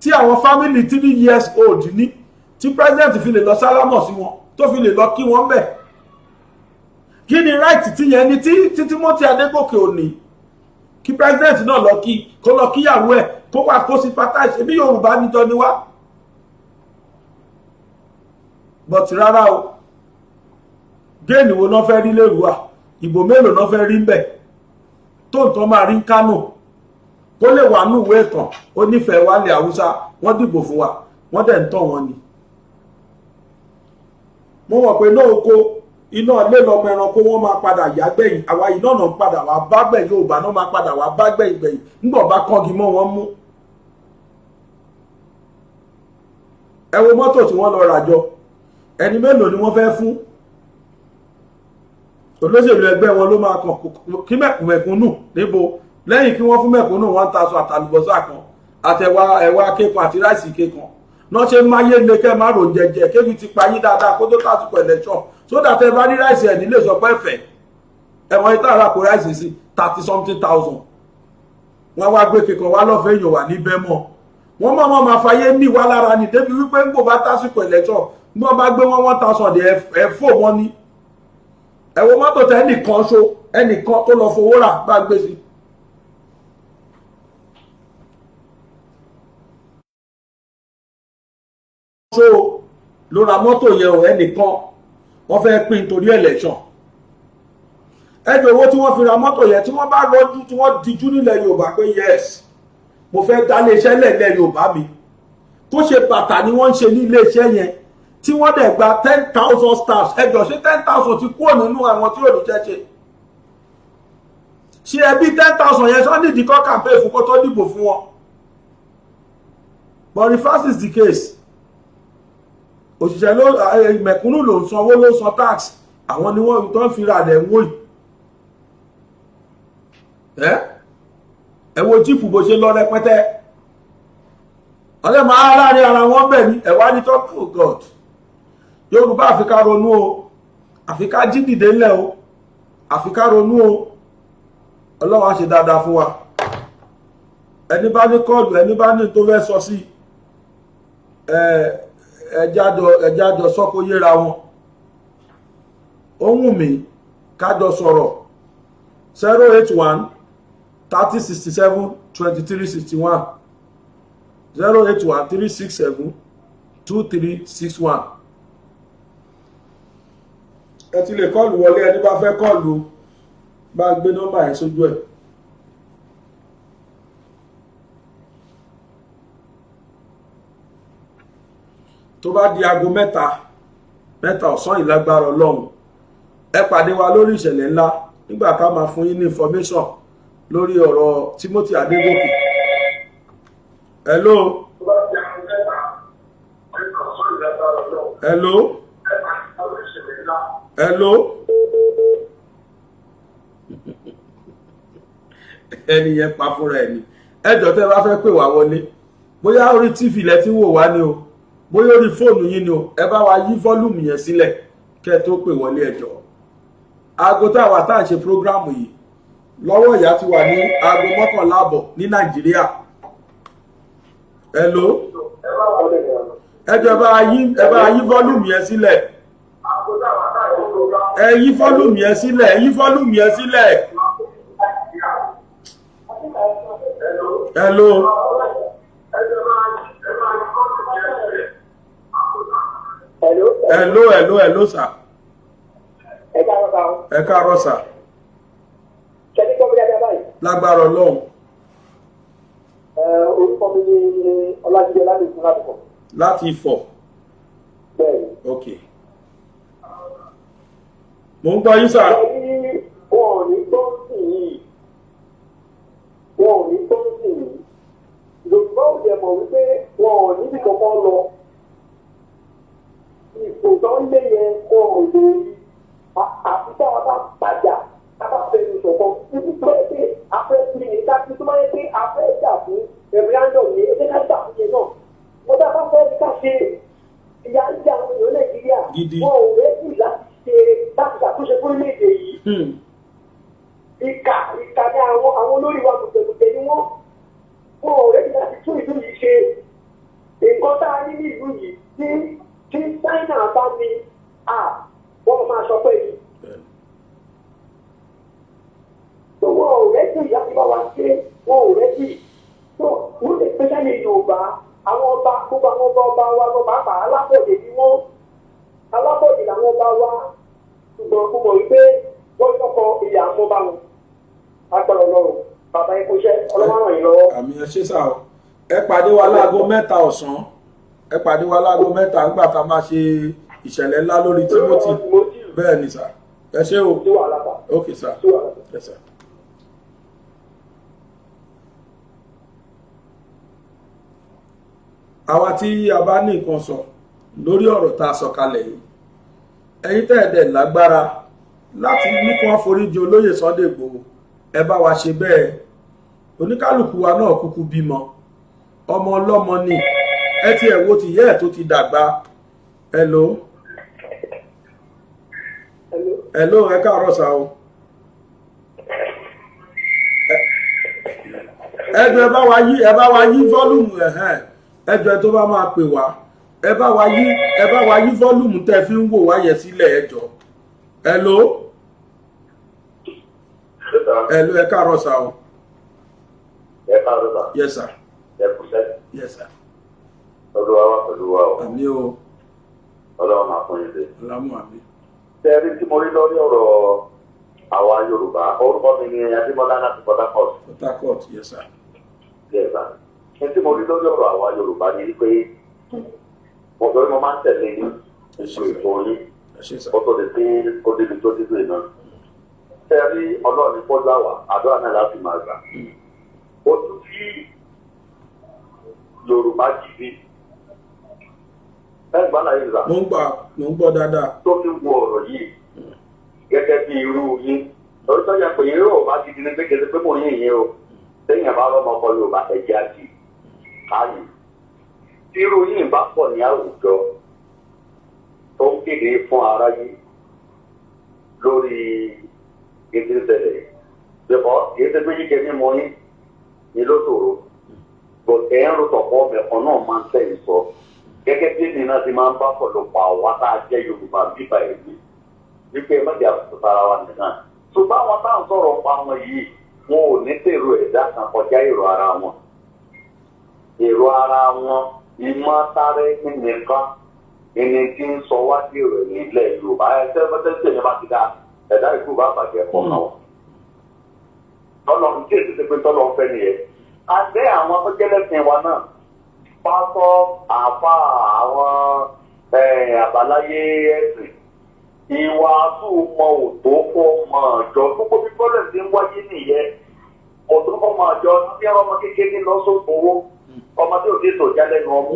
tí àwọn family 3 years old ní tí president fi lè lọ sálámọ̀ sí wọn, tó fi lè lọ kí wọ́n bẹ̀? Kí ni right tí yẹn ní tí Timothy Adégòkè ò ní kí president náà lọ kí, kó lọ kíyàwó ẹ̀, kó wà kó sympathize? Ṣebí Yorùbá níjọ ni wá. But rárá o, gain wo náà fẹ́ rí lérúwà? Ìbò mélòó náà fẹ́ rí ń bẹ̀ tó nǹkan máa rí Kánò, kó lè wà ní ìwé ìtàn, ó nífẹ̀ẹ́ wálé Haúsá, wọ́n dìbò fún wa, wọ́n dẹ̀ ń tàn wọ́n ni. Mo mọ̀ pé náà oko iná ilé lọmọ ẹranko, wọ́n máa padà yá gbẹ̀yìn. Àwa iná náà padà wá bá gbẹ̀yìn, Yorùbá náà máa padà wá bá gbẹ̀yìn gbẹ̀yìn ńgbọ̀ bá kọ́gi mọ́ wọn mú. Ẹ wo mọ́tò tí wọ́n lọ rà jọ, ẹni mélòó ni wọ́n fẹ́ fún? Olóṣèlú ẹgbẹ́ wọn ló máa kàn kí mẹ̀kúnnù níbo, lẹ́yìn kí wọ́n fún mẹ̀kúnnù 1,000 àtàlùbọ́sà kan àtẹ̀wà ẹ̀wà kékan àti ráìsì kékan náà ṣe máyé lè kẹ́ má rò jẹjẹ kébi ti pa yín dáadáa kó tó tàsìkò election, so that ẹ bá ní ráìsì ẹ̀ nílé sọ pé ẹ̀fẹ̀ ẹ̀wọ̀n ìta àrà kó ráìsì sí thirty something thousand. Wọ́n wá gbé kékan wá lọ́fẹ̀ẹ́, èèyàn wà níbẹ̀ mọ́. Wọ́n mọ̀ mọ́ máa fàyè ní wá lára ní débi wípé ń gbò bá tásìkò election, bí wọ́n bá gbé wọn 1,000 ẹ̀ fò wọ́n ní. Ẹ wo mọ́tò tẹ ẹnìkan ṣo, ẹnìkan tó lọ fowó rà bá gbé sí. Ṣó ló ra mọ́tò yẹn o? Ẹnìkan wọ́n fẹ́ pín torí election. Ẹjọ́ owó tí wọ́n fi ra mọ́tò yẹn, tí wọ́n bá rọ́jú, tí wọ́n dijú nílẹ̀ Yorùbá pé yes, mo fẹ́ dá iléeṣẹ́ lẹ̀lẹ̀ Yorùbá mi, kó ṣe bàtà ni wọ́n ń ṣe ní iléeṣẹ́ yẹn, tí wọ́n dẹ̀ gba 10,000 staffs. Ẹjọ́, ṣé 10,000 ti kúrò nínú àwọn tí ò ní jẹ́ ṣe? Ṣé ẹbí 10,000 yẹn sọ nídìí kọ́ campaign fún kó tó dìbò fún wọn? But reverse is the case. Òṣìṣẹ́ ló mẹ̀kúnnù ló ń sanwó, ló ń san tax. Àwọn ni wọ́n tó ń fi ra rẹ̀ ń wò yìí. Ẹ wo jíìpù bó ṣe lọ rẹpẹtẹ, ọ̀rẹ́ máa láàrin ara wọn bẹ̀ ní ẹ̀wá ní tó. Oh God, Yorùbá, àfi ká ronú o, àfi ká jí dìde ńlẹ̀ o, àfi ká ronú o. Ọlọ́run á ṣe dáadáa fún wa. Ẹni bá ní call, ẹni bá ní tó fẹ́ sọ sí ẹ, ẹjájọ sọ́kó yéra wọn. Ó wù mí kájọ sọ̀rọ̀. 081 30 67 23 61, 081 367 2361. Ẹ ti lè call wọlé, ẹni bá fẹ́ call, bá gbé nọ́mbà yẹn sójú ẹ̀. Tó bá di aago 3 ọ̀sán ìlágbára Ọlọ́run, ẹ pàdé wa lórí ìṣẹ̀lẹ̀ ńlá nígbà ká máa fún yín ní information. Lórí ọ̀rọ̀ Timothy Adégòkè. Hello, hello, hello. Ẹni yẹn pa fúnra ẹ ní. Ẹjọ́, tẹ́ bá fẹ́ pè wá wọlé, bóyá orí TV lẹ ti ń wò wá ni o, bóyá orí fóònù yín ni o, ẹ bá wa yí volume yẹn sílẹ̀ kẹ́ ẹ tó pè wọlé, ẹ jọ̀ọ́. Aago tá a wà tá à ń ṣe program yìí lọ́wọ́ ìyá ti wà ní 10:30 ní Nàìjíríà. Hello, ẹ jọ̀ọ́, ẹ bá yí volume yẹn sílẹ̀. Ẹ yí volume yẹn sílẹ̀, ẹ yí volume yẹn sílẹ̀. Hello. Hello, hello, hello, sir. Ẹ káàárọ̀ sir o. Ẹ káàárọ̀ sir. Ṣẹ́ni gbọ́ mi dáadáa báyìí? Lágbára Ọlọ́run. Orúkọ mi ni Ọlájídé Ọládèkún láti Ifọ̀. Láti Ifọ̀? Bẹ́ẹ̀ni. Ok, mo ń gbọ́ yín, sir. Ẹni wọn ò ní gbọ́ sí yìí, wọn ò ní gbọ́ sí yìí. Yorùbá ò dẹ̀ mọ̀ wípé wọn ò níbi kankan lọ. Ipò tó ń lé yẹn, wọn ò lè rí. Àfi táwọn bá padà, tá a bá fẹnu ṣọ̀kan. Ibi tó yẹ pé a fẹ́ kí ni ká fi, tó bá yẹ pé a fẹ́ jà fún referendum ni, ẹ jẹ́ ká jà fún yẹn náà. Mo tá a bá fẹ́ ní ká ṣe, ìyà ń jẹ àwọn èèyàn Nàìjíríà. Gidi. Wọn ò ready láti ṣe, láti ṣàtúnṣe fún orílẹ̀-èdè yìí. Ìkà, ìkà ní àwọn olórí wa, gbùgbẹ̀gbùgbẹ̀ ni wọ́n. Wọn ò ready láti tún ìlú yìí ṣe. Nǹkan tá a ní ní ìlú yìí, tí China bá ní à, wọ́n máa sọ pé yìí tó wọn ò ready láti bá wa ṣe, wọn ò ready tó wọ́n, especially Yorùbá, àwọn ọba, gbogbo àwọn ọba wa lọ, pàápàá alábọ̀dé ni wọ́n, alábọ̀dé làwọn ọba wa. Ṣùgbọ́n mo mọ̀ wípé wọ́n tọkọ ìyá mọ́ bá wọn. Agbára Ọlọ́run, bàbá, ẹ kú iṣẹ́, Ọlọ́run ràn yín lọ́wọ́. Àmín, ẹ ṣé sir o. Ẹ pàdé wa láago 3 ọ̀sán, ẹ pàdé wa láago 3 nígbà tá a máa ṣe ìṣẹ̀lẹ̀ ńlá lórí Timothy. Bẹ́ẹ̀ ni sir, ẹ ṣé o. Ok sir, yes sir. Àwa tí a bá ní nǹkan sọ lórí ọ̀rọ̀ tá a sọ kalẹ̀ yìí, ẹ̀yin tẹ́ ẹ̀ dẹ̀ lágbára láti ní kí wọ́n foríjì olóyè Sunday Igboho, ẹ bá wa ṣe bẹ́ẹ̀. Oníkálukú wa náà kúkú bímọ, ọmọ ọlọ́mọ ni. Ẹ ti ẹ̀ wo tìyẹ́ ẹ̀ tó ti dàgbà. Hello, hello, ẹ káàárọ̀ sir o. Ẹ jọ̀ọ́, ẹ bá wa yí volume ẹ̀hẹ́n. Ẹ jọ̀ọ́, ẹ tó bá máa pè wá, ẹ bá wa yí volume tẹ́ fi ń wò wá yẹn sílẹ̀, ẹ jọ̀ọ́. Hello, hello, ẹ káàárọ̀ sir o. Ẹ káàárọ̀ sir. Yes sir. Ẹ kúṣẹ́. Yes sir. Olúwa wà pẹ̀lú wa o. Àmín o. Ọlọ́run máa fún yín dé. Ọlámù, àmín. Tẹ́rí tí mo rí lórí ọ̀rọ̀ àwa Yorùbá, orúkọ mi ni Adémọ́lá láti Port Harcourt. Port Harcourt, yes sir. Yes sir. Ní tí mo rí lórí ọ̀rọ̀ àwa Yorùbá ni pé mo sọ pé mo máa ń tẹ̀lé yín, ètò yín, kó tó di pé ó débi tó débi náà. Tẹ́rí, Ọlọ́run ní kó láwà, àdúrà náà láti máa gbà. Ojú tí Yorùbá gidi ẹ gbà láyé ìgbà. Mo ń gbà, mo ń gbọ́ dáadáa. Tó fi wo ọ̀rọ̀ yìí gẹ́gẹ́ bí irú yín lórí sọ́jà pé irú Yorùbá gidi ni pé kẹsẹ̀ pé mò ń yìn yín o. Téèyàn bá rọ́mọ ọkọ Yorùbá, ẹ̀jẹ̀ àti káyì. Tí irú yín bá pọ̀ ní àwùjọ tó ń kéde fún aráyé lórí ètò ìṣẹ̀lẹ̀ bẹ̀kọ́, kìí ṣe pé jíjẹ mímu yín ni ló ṣòro, bọ̀ ẹ̀ ń ro tọ̀pọ̀ mẹ̀kọ́ náà máa ń tẹ̀ ń sọ gẹ́gẹ́ bí èmi náà ti máa ń bá pọ̀lọpọ̀ àwa tá a jẹ́ Yorùbá bíbá ẹ̀mí wípé ẹ má jẹ́ àtúntò ara wa nìkan. Ṣùgbọ́n àwọn tá à ń sọ̀rọ̀ pa wọn yìí, wọn ò ní tèrò ẹ̀dá kan kọjá èrò ara wọn, èrò ara wọn, ìmọ̀ sáré nìkan ẹni tí ń sọ wá sí èrò nílẹ̀ Yorùbá. Ẹ tẹ́tẹ́ yẹn bá ti dá ẹ̀dá ìkú bá bàjẹ́ pọ̀ náà tọ́lọ̀ tí èsì ti pé tọ́lọ̀ ń fẹ́ nìyẹn. Àti àwọn tó jẹ́ lẹ́sìn wa náà, pásọ, àfa, àwọn àbáláyé ẹ̀sìn, ìwàásù mọ òtó fún ọmọ ìjọ. Gbogbo bí bọ́lẹ̀ ti ń wáyé nìyẹn. Kò tó kọ́ máa jọ ní ọmọ kékeré lọ sóko owó, ọmọ tí ò tí ì sò jálẹ̀ nu ọmú,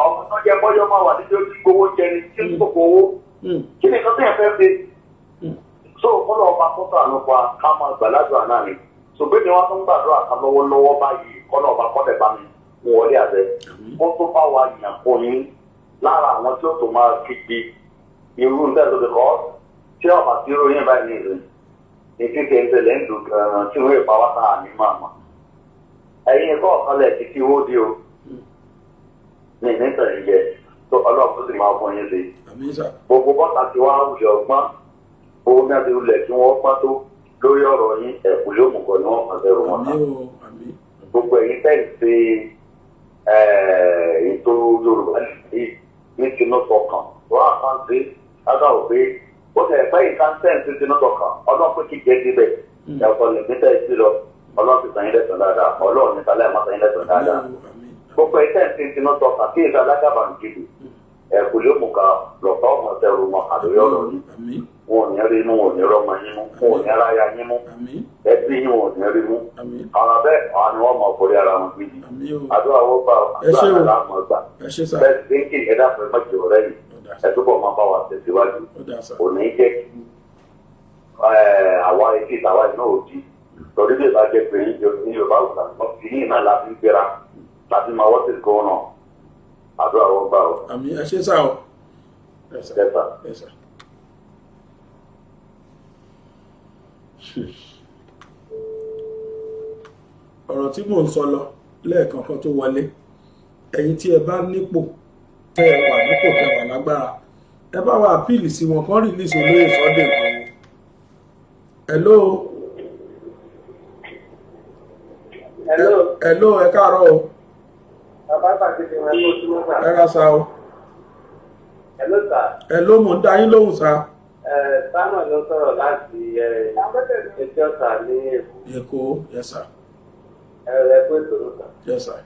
ọmọ tó jẹ bọ́yọ́ máa wà níbi ó ti gbowó jẹ ní tí ń sòkò owó. Kí ni nǹkan tó yẹn fẹ́ ṣe? So kọ́lọ̀ ọba kọ́tà ló pa ká máa gbàládùn àná ni. Ṣùgbọ́n ni wọ́n tún gbàdúrà kan lọ́wọ́lọ́wọ́ báyìí, kọ́lọ̀ ọba kọ́lẹ̀ bá mi mú wọlé àbẹ kó tó bá wa yàn kó yín lára àwọn tí ó tó máa kígbe irú ń tẹ̀sán bíkọ́ tí ọba tí irú yín báyìí ní ìlú ní títẹ̀ ń tẹ̀lé ń dùn gan-an tí wọ́n ìpa wá sáà ní màmá ẹ̀yin ẹ̀kọ́ ọ̀kan lẹ̀ títí owó di o ní nítorí jẹ tó ọlọ́run tó sì máa fún yín sí. Àmín sà. Gbogbo bọ́tà tí wàá wùlẹ̀ ọgbọ́n owó ní àti wulẹ̀ tí wọ́n pọ́n tó lórí ọ̀rọ̀ yín, ẹ̀kú yóò mú kọ́ ni wọ́n kàn sẹ́rù wọn. Àmín o, àmín. Gbogbo ẹ̀yin tẹ́ ń ṣe ètò Yorùbá yìí ní tinútọkàn, wọ́n á kàn sí lágbà wò pé ó tẹ̀ pẹ́ yìí kan tẹ́ ń ṣe tinútọkàn, ọlọ́run pé kí jẹ́ síbẹ̀ ẹ̀kọ́ lè ní tẹ́ ẹ sí lọ. Ọlọ́run ti sàn yín lẹ́sàn dáadáa, ọlọ́run ní sálẹ̀ má sàn yín lẹ́sàn dáadáa. Gbogbo ẹ̀yin tẹ́ ń ṣe tinútọkàn kí èso alágàbàǹgìlì ẹ̀kú yóò mú ká lọ́tọ́ ọmọ tẹ̀rù mọ́ àlóyè ọ̀rọ̀ yìí. Wọn ò ní rí inú, wọn ò ní rọmọ yín mú, wọn ò ní aráya yín mú, ẹbí yín wọn ò ní rí mú. Àwọn abẹ́ àwọn ni wọ́n mọ̀ forí ara wọn gidi. Àdúrà wọ́n gbà, àdúrà àlá mọ̀ gbà. Ẹ ṣé sà. Bẹ́ẹ̀ sì ń kí ẹ̀dá fún ẹ má jẹ́ ọ̀rẹ́ yìí, ẹ túbọ̀ máa bá wa tẹ̀síwájú. Ó dà sà. Kò ní jẹ́ kí àwa etí ìtàwa iná òdì torí bí ìbá jẹ́ pé ní Yorùbá òkúta fi yín náà láti gbéra láti máa wọ́n ti gbọ́ náà. Àdúrà wọ́n gbà ó. Àmín, ẹ ṣé sà o. Ẹ sà. Yes, sir. Ẹ sà. Ọ̀rọ̀ tí mò ń sọ lọ lẹ́ẹ̀kan kan tó wọlé, ẹ̀yin tí ẹ bá nípò, tẹ́ ẹ wà nípò, tẹ́ ẹ wà lágbára, ẹ bá wa appeal sí wọn kán release olóyè Sunday Igboho. Hello. Hello. Hello, ẹ káàárọ̀ o. Bàbá Bàgẹ́dẹ̀ wọn kó túmọ̀ sà. Ẹ ra sa o. Hello sir. Hello, mò ń dá yín lóhùn sa. Samuel ló sọ̀rọ̀ láti Etí Ọ̀sà ní Èkó. Èkó, yes sir. Ẹ kú ètò ló sà. Yes sir.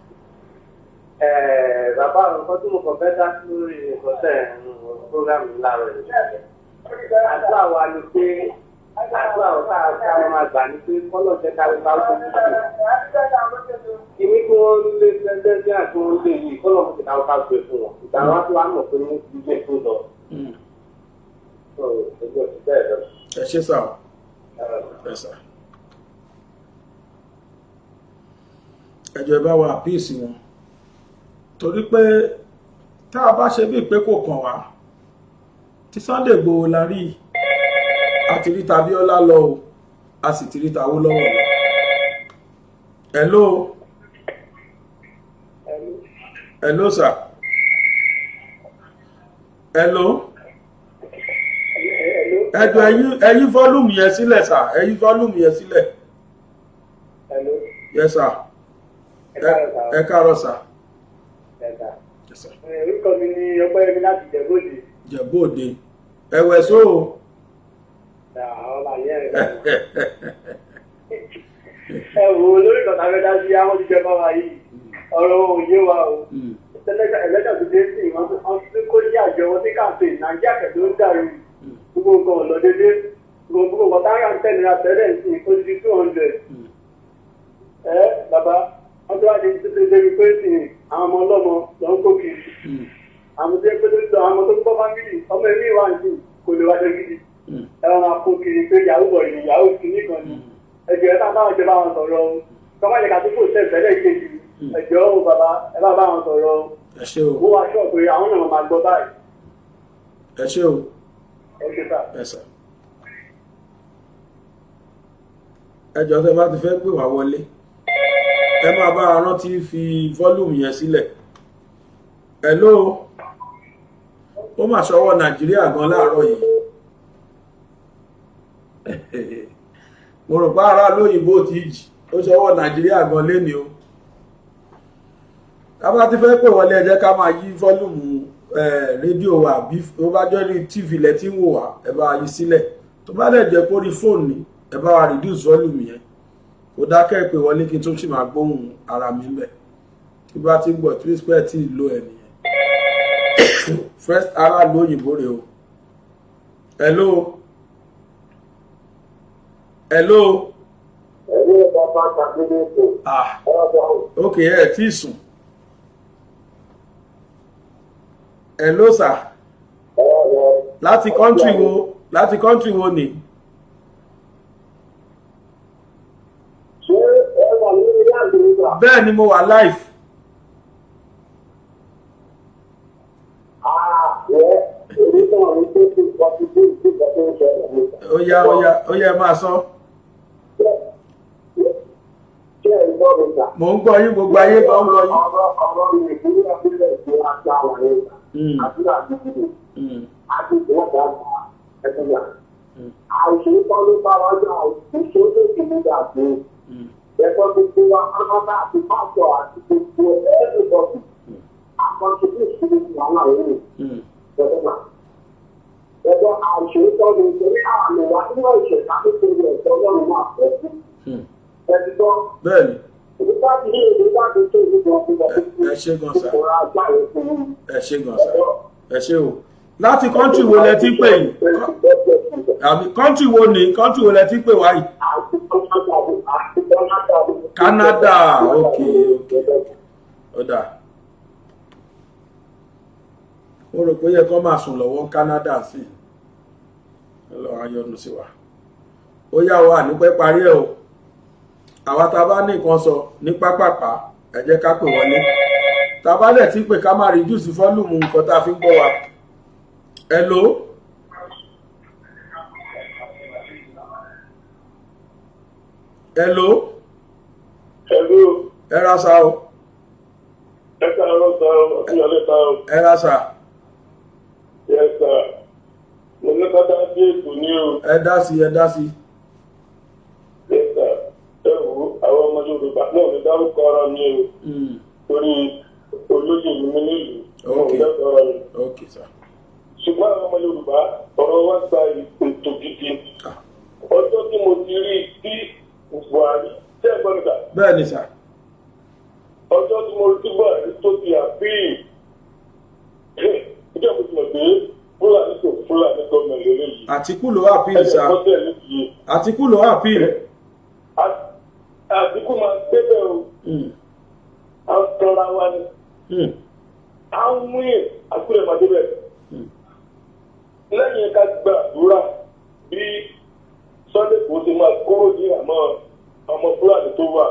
Bàbá, nǹkan tí mo kàn fẹ́ dá sí lórí nǹkan tẹ̀ ń program láàárọ̀ yìí. Àdúrà wa ni pé àdúrà wa ká máa gbà ní pé kọ́lọ̀ jẹ́ ká ká ó tó kú. Kìíní kí wọ́n lé pẹ́ẹ́pẹ́ àti wọ́n lé yìí, kọ́lọ̀ kó ti ká ká gbé fún wọn. Ìgbà wọn tó wá mọ̀ pé ní ilé tó lọ. Ẹ ṣé sà o. Ẹ sà. Ẹ jọ̀ọ́, ẹ bá wa appeal sí wọn torí pé tá a bá ṣe bíi pé kò kàn wá, tí Sunday Igboho la rí, a ti rí tAbíọ́lá lọ o, a sì ti rí tAwólọ́wọ̀ lọ. Hello. Hello sir. Hello. Ẹ jọ̀ọ́, ẹ yí volume yẹn sílẹ̀ sir, ẹ yí volume yẹn sílẹ̀. Yes sir. Ẹ káàárọ̀ sir. Orúkọ mi ni Ọpẹ́yẹmí láti Ìjẹ̀bú-Òde. Ìjẹ̀bú-Òde, ẹ̀wẹ̀ só o. Àwọn ọmọ àyẹ̀ rẹ̀. Ẹ wo lórí ìkọ̀tà fẹ́ dá sí àwọn jíjẹ bá wa yìí, ọ̀rọ̀ wọn ò yé wa o. Ẹlẹ́dà tó dé sí wọ́n ti kó sí àjọ wọn sí campaign, Nàìjíríà pẹ̀lú ń dàrú, gbogbo nǹkan ò lọ dédé, gbogbo nǹkan táyà ń tẹ̀lé àtẹ́lẹ̀ sí ó ti di 200. Ẹ bàbá, wọ́n tó wá di títí débi pé sí àwọn ọmọ ọlọ́mọ lọ ń kó kiri, àwọn tó yẹ pé lóṣù àwọn ọmọ tó ń bọ́ family ọmọ ẹ̀mí ìwà ń sìn kò lè wáṣọ gidi, ẹ wọn máa kó kiri pé yahoo boy ni, yahoo kìíní kan ni. Ẹjọ ẹ bá báwọn jẹ báwọn sọ̀rọ̀ o, kọ́má yẹ ká tó kò sẹ́ ìfẹ́lẹ́ kejì. Ẹjọ o bàbá, ẹ bá báwọn sọ̀rọ̀ o. Ẹ ṣé o. Mo wá sọ pé àwọn náà máa gbọ́ báyìí. Ẹ ṣé o. Ẹ ṣé sà. Ẹ sà. Ẹ jọ̀ọ́, tẹ́ bá ti fẹ́ pè wá wọlé, ẹ máa bá a rántí fi volume yẹn sílẹ̀. Hello. Ó mà ṣọwọ́ Nàìjíríà gan láàárọ̀ yìí. Mo rò pé ará lóyìnbó ti jì, ó ṣọwọ́ Nàìjíríà gan léni o. Tá bá ti fẹ́ pè wọlé, ẹ jẹ́ ká máa yí volume rédíò wa, bí ó bá jẹ́ rí TV lẹ tí ń wò wá, ẹ bá yí sílẹ̀. Tó bá dẹ̀ jẹ́ kó rí fóònù ni, ẹ bá wa reduce volume yẹn. Kò dákẹ́ pé wọlé kí n tún sì máa gbóhùn ara mi ń bẹ̀. Tí bá ti ń gbọ́ tí wíṣpẹ́ tí ì lo ẹ̀ nìyẹn. First ará lóyìnbó rè o. Hello. Hello. Ẹ̀rọ bàbá. Ah, ok, ẹ tí ì sùn. Hello sir, láti country wo, láti country wo ni? Bẹ́ẹ̀ ni, mo wà live. Ó yá, ó yá, ó yá, ẹ máa sọ. Mò ń gbọ́ yín, gbogbo ayé gan ń gbọ́ yín. Ọ̀rọ̀ Nàìjíríà bílẹ̀ sí àti àwọn ẹ̀yà àdúrà gidi àti ìwọ́n ẹ̀sìnà. Àìsèétọ́ ló bá wa jà, ìṣòro tó nígbà tó ẹ̀kọ́ gbogbo wa pátápátá àti pásọ̀ àti gbogbo everybody àkọsílẹ̀ ìṣòro wàhálà yìí ẹ̀sìnà. Ẹ̀kọ́ àìsèétọ́ ló torí àmì wa nínú ìṣẹ̀dá tó ṣe ẹ̀tọ́ lọ́rùn máa fẹ́ sí. Ẹ̀sìtọ́. Bẹ́ẹ̀ni. Ẹ ṣé gan sir, ẹ ṣé gan sir, ẹ ṣé o. Láti country wo lẹ ti ń pè yìí? Àbí country wo ni, country wo lẹ ti ń pè wá yìí? Canada, ok, ó dáa. Mo rò pé yẹ kó máa sùn lọ́wọ́ Canada sí i. Ọlọ́run á yọ́nú sí wa. Ó yá wa, nípẹ́ parí ẹ̀ o. Àwa tá a bá ní nǹkan sọ ní pápápá, ẹ jẹ́ ká pè wọlé. Tá a bá dẹ̀ ti pè, ká má reduce volume nǹkan tá a fi ń gbọ́ wa. Hello. Hello. Hello. Ẹ ra sa o. Ẹ káàárọ̀ sá o, àti ìyálẹ̀ ta o. Ẹ ra sa. Yes sir. Mo ní ká dá sí ètò ní o. Ẹ dá sí, ẹ dá sí. Yes sir. Ẹ wo, àwọn ọmọ Yorùbá náà ní dárúkọ ara mi o. Torí olóyè mi ní nílùú. Mo ní dárúkọ ara mi. Ok sir. Ṣùgbọ́n àwọn ọmọ Yorùbá, ọ̀rọ̀ wa gba ètò gidi. Ọjọ́ tí mo ti rí tí Buhari, ṣé ẹ gbọ́ mi sà? Bẹ́ẹ̀ ni sà. Ọjọ́ tí mo rí tí Buhari tó ti àpíì, ìjọba mo ti mọ̀ pé Fúlàní tó Fúlàní gọ́ọ̀mẹ̀ lélẹ́yìí. Àtìkù ló appeal sà. Àtìkù ló appeal. Àtìkù máa débẹ̀ o. À ń tọ́ra wa ni. À ń mú yè Àtìkù rẹ̀ máa débẹ̀. Lẹ́yìn ká gbàdúrà bí Sunday kò ṣe máa kúrò ní àmọ́ ọmọ Fúlàní tó wà.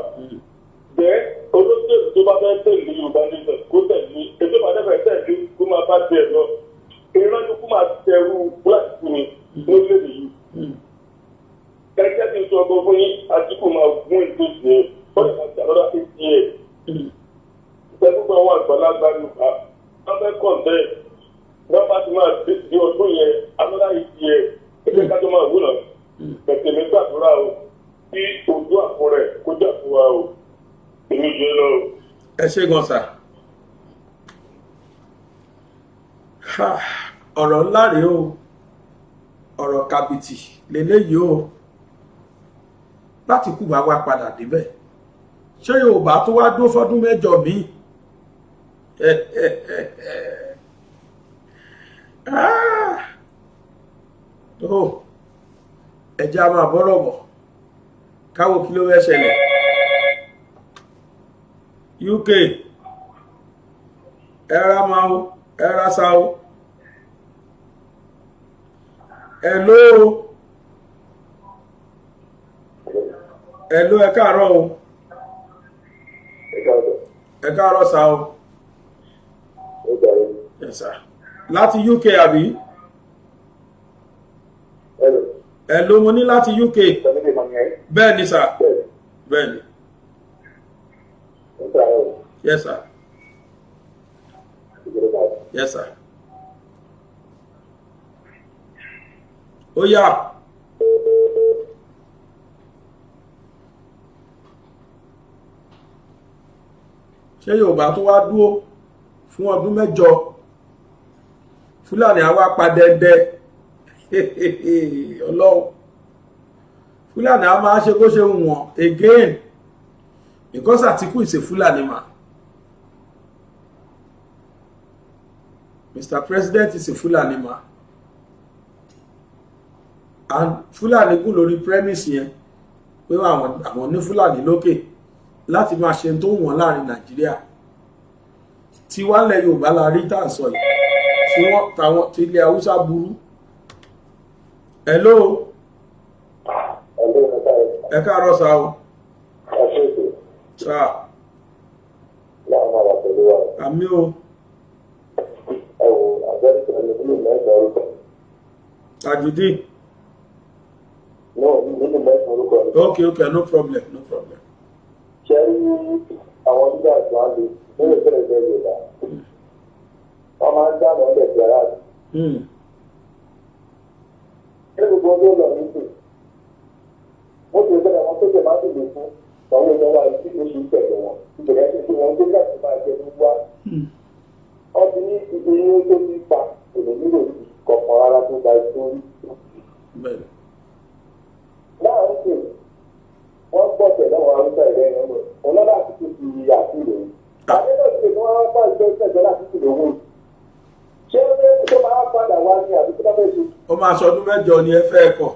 Bẹ́ẹ̀ olóṣèlú tó bá fẹ́ tẹ̀lé Yorùbá nation kó tẹ̀lé, ètò ìbàdàn fẹ́ tẹ̀lé kó máa bá tiẹ̀ lọ. Ìrọ́jú kó máa tẹ̀rù Fúlàní kú ni lórílẹ̀-èdè yìí. Kẹ̀kẹ́ ti sọ ọgbọ́n fún yín, Àtìkù máa gún ìgbésẹ̀ ẹ̀ bọ́dẹ̀ máa jà lọ́dọ̀ eight years. Pẹ̀lú gbogbo àwọn àgbàlagbà Yorùbá, wọ́n fẹ́ kọ̀ǹtẹ́ wọ́n bá ti máa di ọdún yẹn another 8 years. Ẹgbẹ́ kájọ máa wò náà. Bẹ̀tẹ̀ mi gbàdúrà o, kí ojú àpò rẹ̀ kó jà fún wa o. Èmi jẹ́ lọ. Ẹ ṣé gan sà. Ọ̀rọ̀ ńlá rèé o, ọ̀rọ̀ kàbìtì lélẹ́yìí o. Láti kú bá wa padà débẹ̀, ṣé Yorùbá tó wá dó fọ́dún 8 míì? Tó ẹjẹ́ a máa bọ́rọ̀ bọ̀, káwo kí ló fẹ́ ṣẹlẹ̀. UK, ẹ ra máa o, ẹ ra sa o. Hello. Hello, ẹ káàárọ̀ o. Ẹ káàárọ̀ sa o. Yes sir. Láti UK àbí? Hello, mo ní láti UK. Bẹ́ẹ̀ ni sà. Bẹ́ẹ̀ ni. Yes sir. Yes sir. Ó yá. Ṣé Yorùbá tó wá dúró fún ọdún 8, Fúlàní àwa pa dẹ́ndẹ́? Ọlọ́run, Fúlàní a máa ṣe bó ṣe wù wọ́n again, because Àtìkù is a Fúlàní man. Mr. President is a Fúlàní man, and Fúlàní gùn lórí premise yẹn. Pé àwọn ní Fúlàní lókè láti máa ṣe tó wọ́n láàrin Nàìjíríà. Tí wàlẹ̀ Yorùbá la rí tá à ń sọ yìí, tí wọ́n tàwọn tí ilẹ̀ Haúsá burú. Hello, ẹ káàárọ̀ sá o. Sá. Àmín o. Ẹ wo àgbẹ̀rẹ̀ nínú mẹ́sàn-án orúkọ. Tajudeen. No, nínú mẹ́sàn-án orúkọ. Okay, no problem, no problem. Ṣé rí àwọn nígbà tí wọ́n lè nínú ìbẹ̀rẹ̀ ìbẹ̀rẹ̀ Yorùbá? Wọ́n máa ń dáná ọ̀lẹ̀ sí aráàlú. Ṣé gbogbo ọdún lọ nísìn? Wọ́n ti bẹ̀rẹ̀ àwọn tó tẹ̀ máa ń dìbò fún àwọn èèyàn wa tí ó ṣe ń tẹ̀lé wọn. Ìbẹ̀rẹ̀ ṣe tí wọ́n tó láti máa jẹ ní wá. Wọ́n ti ní iye tó ti pa èlò nílò kọ̀ọ̀kan rárá tó gba ìtòrí. Láàrín sí, wọ́n gbọ́ tẹ̀lé àwọn Haúsá ìrẹ́ ìrìn lọ. Ọlọ́lá àti ti fi àtìlò yìí. Àdé náà ti lè fún wọn bá ìjọ ìṣẹ̀jọ́ láti ti lò wọ́n. Ṣé ó fẹ́ tó máa padà wá ní àbí tó bá fẹ́ ṣe? Ó máa sọ ọdún 8 ni ẹ fẹ́ kọ̀.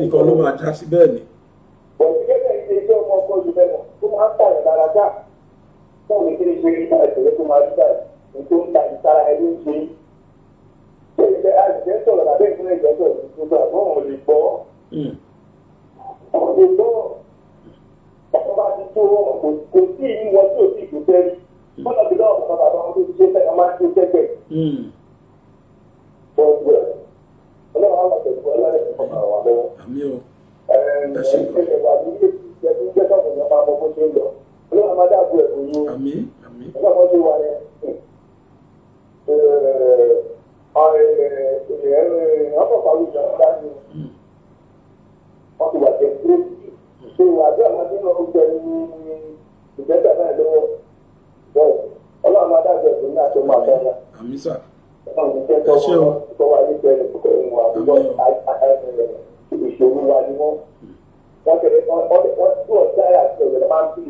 Ìkan ló máa já sí bẹ́ẹ̀ ni. Bọ̀dé gẹ́gẹ́ ilé iṣẹ́ ọmọ ọkọ yìí mẹ́mọ̀ tó máa ń tàyàn lára dá. Báwo ni kí ni ṣe rí báyìí tẹ̀lé tó máa rí báyìí ní tó ń ta ìtara ẹni ń ṣe? Ṣé ìfẹ́ àìsàn sọ̀rọ̀ lábẹ́ ìpínlẹ̀ ìjọ sọ̀rọ̀ tuntun àbọ̀ wọn lè gbọ́? Wọ́n lè gbọ́. Bàbá bá ti tó wọn kò sí ìlú wọn tí ò sí ìgbésẹ̀ rí. Bọ́lá ti lọ́wọ́ bàbá bàbá wọn tó ti ṣe fẹ́ wọn máa ń ṣe sẹ́gbẹ̀ẹ́. Bọ̀dé ọlọ́run á wà pẹ̀lú ọlọ́run ẹ̀sìn ọmọ àwọn lọ́wọ́. Àmín o. Àmín, àmín. Àmín sà. Ẹ ṣé o. Ìṣòro wa ni wọ́n wọ́n tẹ̀lé wọ́n tí wọ́n dára àti ọ̀rẹ́ máa ń fi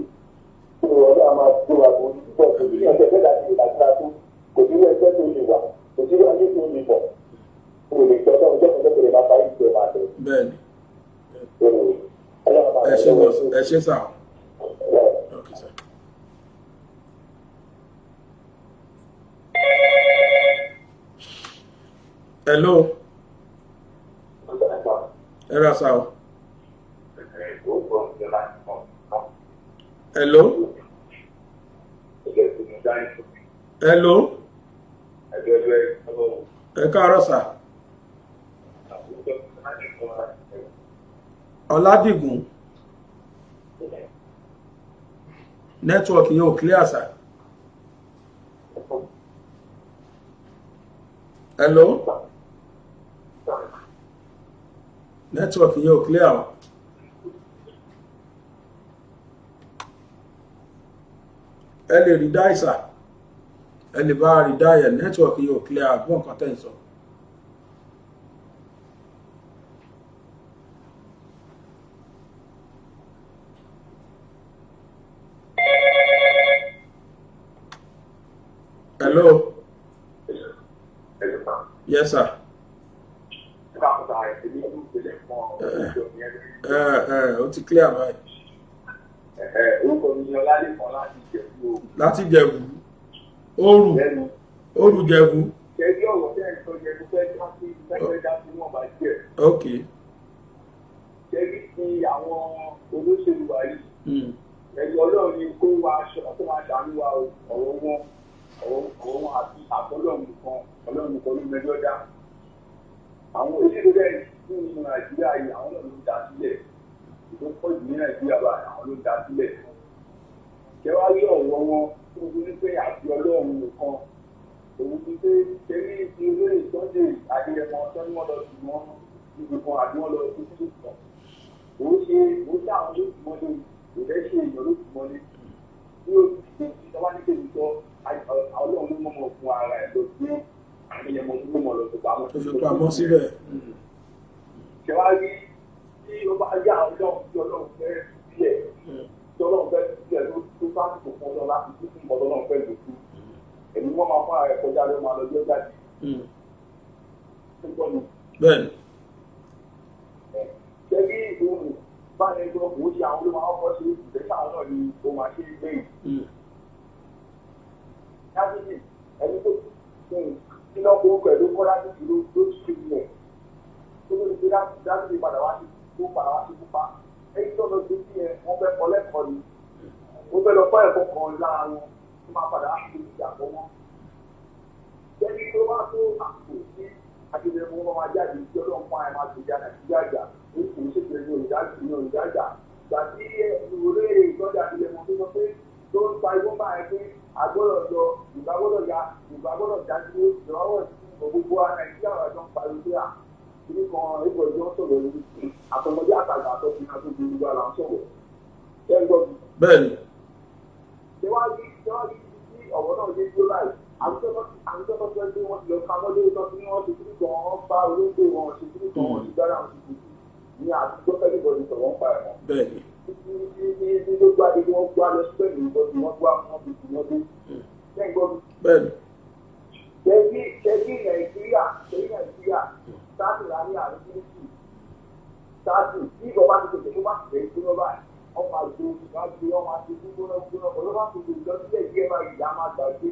ìṣòro ọ̀dọ́ àmà tó wà kó púpọ̀ kò sí ọ̀sẹ̀ bẹ́ẹ̀ láti ìlàgbára tó kò sí ẹgbẹ́ tó lè wà kò sí ayé tó lè bọ̀ kò lè tọ́ sọ́run jọ́kọ̀ jọ́kọ̀ lè máa parí ìṣòro máa tẹ̀. Bẹ́ẹ̀ni. Ẹ ṣé lọ, ẹ ṣé sà. Okay, sir. Hello. Ẹ ra sa o. Hello. Hello. Ẹ káàárọ̀ sà. Ọládìgún. Nẹ́tíwọ̀kì yóò clear sà. Hello. Network yẹn ò clear o. Ẹ lè rí dáìsà, ẹ lè bá rí dáìyẹ. Network yóò clear, àgbọ̀n kan tẹ̀ ń sọ. Hello. Yes, sir. Ẹ ó ti clear báyìí. Orúkọ mi ni Ọlálẹ́kan láti Ìjẹ̀bú o. Láti Jẹ̀bú, òrù òrù Jẹ̀bú. Ṣẹ́bí ọ̀rọ̀ tẹ́ ẹ̀ ń sọ yẹn, mo fẹ́ dá sí, fẹ́ dá sí wọn bá díẹ̀. Ok. Ṣẹ́bí ti àwọn olóṣèlú wa yìí. Ẹ̀yọ́ Ọlọ́run ni kó wa aṣọ kó máa ṣàánú wa o. Ọ̀rọ̀ wọn àti àtọ́lọ́run nìkan, Ọlọ́run nìkan ló mẹjọ dá. Àwọn òṣèlú rẹ̀ fún nínú Nàìjíríà yìí, àwọn náà ló ń dá sílẹ̀. Ìtò pọ̀ jù ní Nàìjíríà báyìí, àwọn ló ń dá sílẹ̀. Ṣé wàá rí ọ̀rọ̀ wọn tó ń ní pé àti Ọlọ́run nìkan, òun ti pé ṣẹ́rí ti olóyè Sunday Adéyẹmọ tó ní wọ́n lọ sí wọn níbi kan àbí wọ́n lọ sí títí kan. Òun ṣe àwọn ló ti mọ́lé, kò fẹ́ ṣe èèyàn ló ti mọ́lé. Bí ó ti ṣe ìjọba ní kébì sọ, Ọlọ́run ló mọ̀mọ́ fún ara ẹ̀ lọ sí Adéyẹmọ tó mọ̀mọ́ lọ sí pamọ́. Tó fi pamọ́ síbẹ̀. Ṣé wàá rí tí ó bá yá Ọlọ́run tí Ọlọ́run fẹ́ sílẹ̀, tí Ọlọ́run fẹ́ sílẹ̀ ló tó bá kò fún Ọlọ́run láti tún fún Ọlọ́run fẹ́ lò fún. Èmi wọ́n máa fún ara ẹ̀ kọjá ló máa lọ jọ́ jáde. Bẹ́ẹ̀ni. Ṣé bí ohun báyẹn gbọ́ kò ṣe àwọn ló máa kọ́ ṣe ìgbésẹ̀ àwọn náà ni ó máa ṣe é gbẹ̀yìn. Dábìlì ẹni tó kí lọ́ kó pẹ̀lú kọ́ dábìlì ló ti ṣe ilẹ̀ tó ló ti gbé dábìlì padà wá sí tó padà wá sí pupa. Ẹni tó lọ sí sí ẹ wọ́n fẹ́ kọ́ lẹ́kọ̀ọ́ ni. Ó fẹ́ lọ kọ́ ẹ̀kọ́ kan lára wọn tó máa padà wá sí ìjà kọ́ wọn. Ṣẹ́ni tó bá tó àpò sí akéde mú wọn máa jáde tí Ọlọ́run fún àyè máa gbèjà Nàìjíríà jà ó kò ṣètò ẹni òrìṣà òrìṣà gbà tí olóyè ìtọ́jú àtìlẹ́mọ tó sọ pé tó ń pa igbó máa ẹ pé agbọ́dọ̀ lọ ìgbà gbọ́dọ̀ ya ìgbà gbọ́dọ̀ dájú ìgbà gbọ́dọ̀ gbogbo Nàìjíríà wà jọ ń pariwo pé à kìíní kan ẹgbẹ́ ìjọ ń sọ̀rọ̀ yìí àtọmọdé àtàgbà àtọkùnrin àti obìnrin gbogbo àlà ń sọ̀rọ̀ ṣé ń gbọ́ mi. Bẹ́ẹ̀ni. Ṣé wàá rí tí ọ̀rọ̀ náà yé dúró báyìí? Àwùjọ tó fẹ́ pé wọ́n ti lọ ka mọ́lé tó ti ní wọ́n ṣe kíní kan, wọ́n bá olóńgbò wọn ṣe kíní kan, wọ́n ti gbára wọn ṣe kùtù ní àtijọ́ fẹ́ níbo ni sọ̀rọ̀ ń pa ẹ̀wọ̀n. Bẹ́ẹ̀ni. Ní ló gbá dé wọ́n gbá lọ sí pẹ̀lú ìbọn tí wọ́n gbá wọn fi tì wọ́n dé. Ṣé ń gbọ́ mi? Bẹ́ẹ̀ni. Ṣẹ́bí Nàìjíríà sáàtì láàrin àrùn kírísì sáàtì tí ìjọba ti tètè tó bá ti tẹ̀ gbóná báyìí, wọ́n máa gbé wọ́n gbé wọ́n máa ṣe gbóná gbóná ọlọ́wọ́ tó gbé lọ sílẹ̀ díẹ̀ báyìí, a máa gbàgbé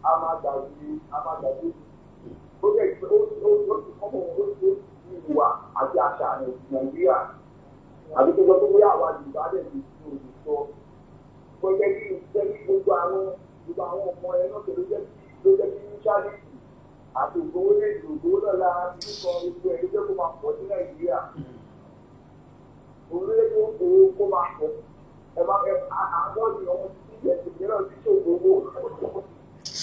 a máa gbàgbé a máa gbàgbé. Ó jẹ́ ó ti kọ́ mọ̀ ó ti ìwà àti àṣà Nàìjíríà àbí tó gbọ́ tó bóyá àwa Yorùbá dẹ̀ ti fi òdì sọ. Ó jẹ́ kí gbogbo àwọn ọmọ ẹ náà tó ló jẹ́ kí ṣáàlìtì àti ògbówó lè dùn ògbówó lọ́la nìkan gbogbo ẹ̀ ló jẹ́ kó máa pọ̀ sí Nàìjíríà. Òun ló jẹ́ kó kó máa pọ̀. Ẹ máa ẹ àwọn ènìyàn wọn ti sílẹ̀ tèmi náà ti ṣògbówó.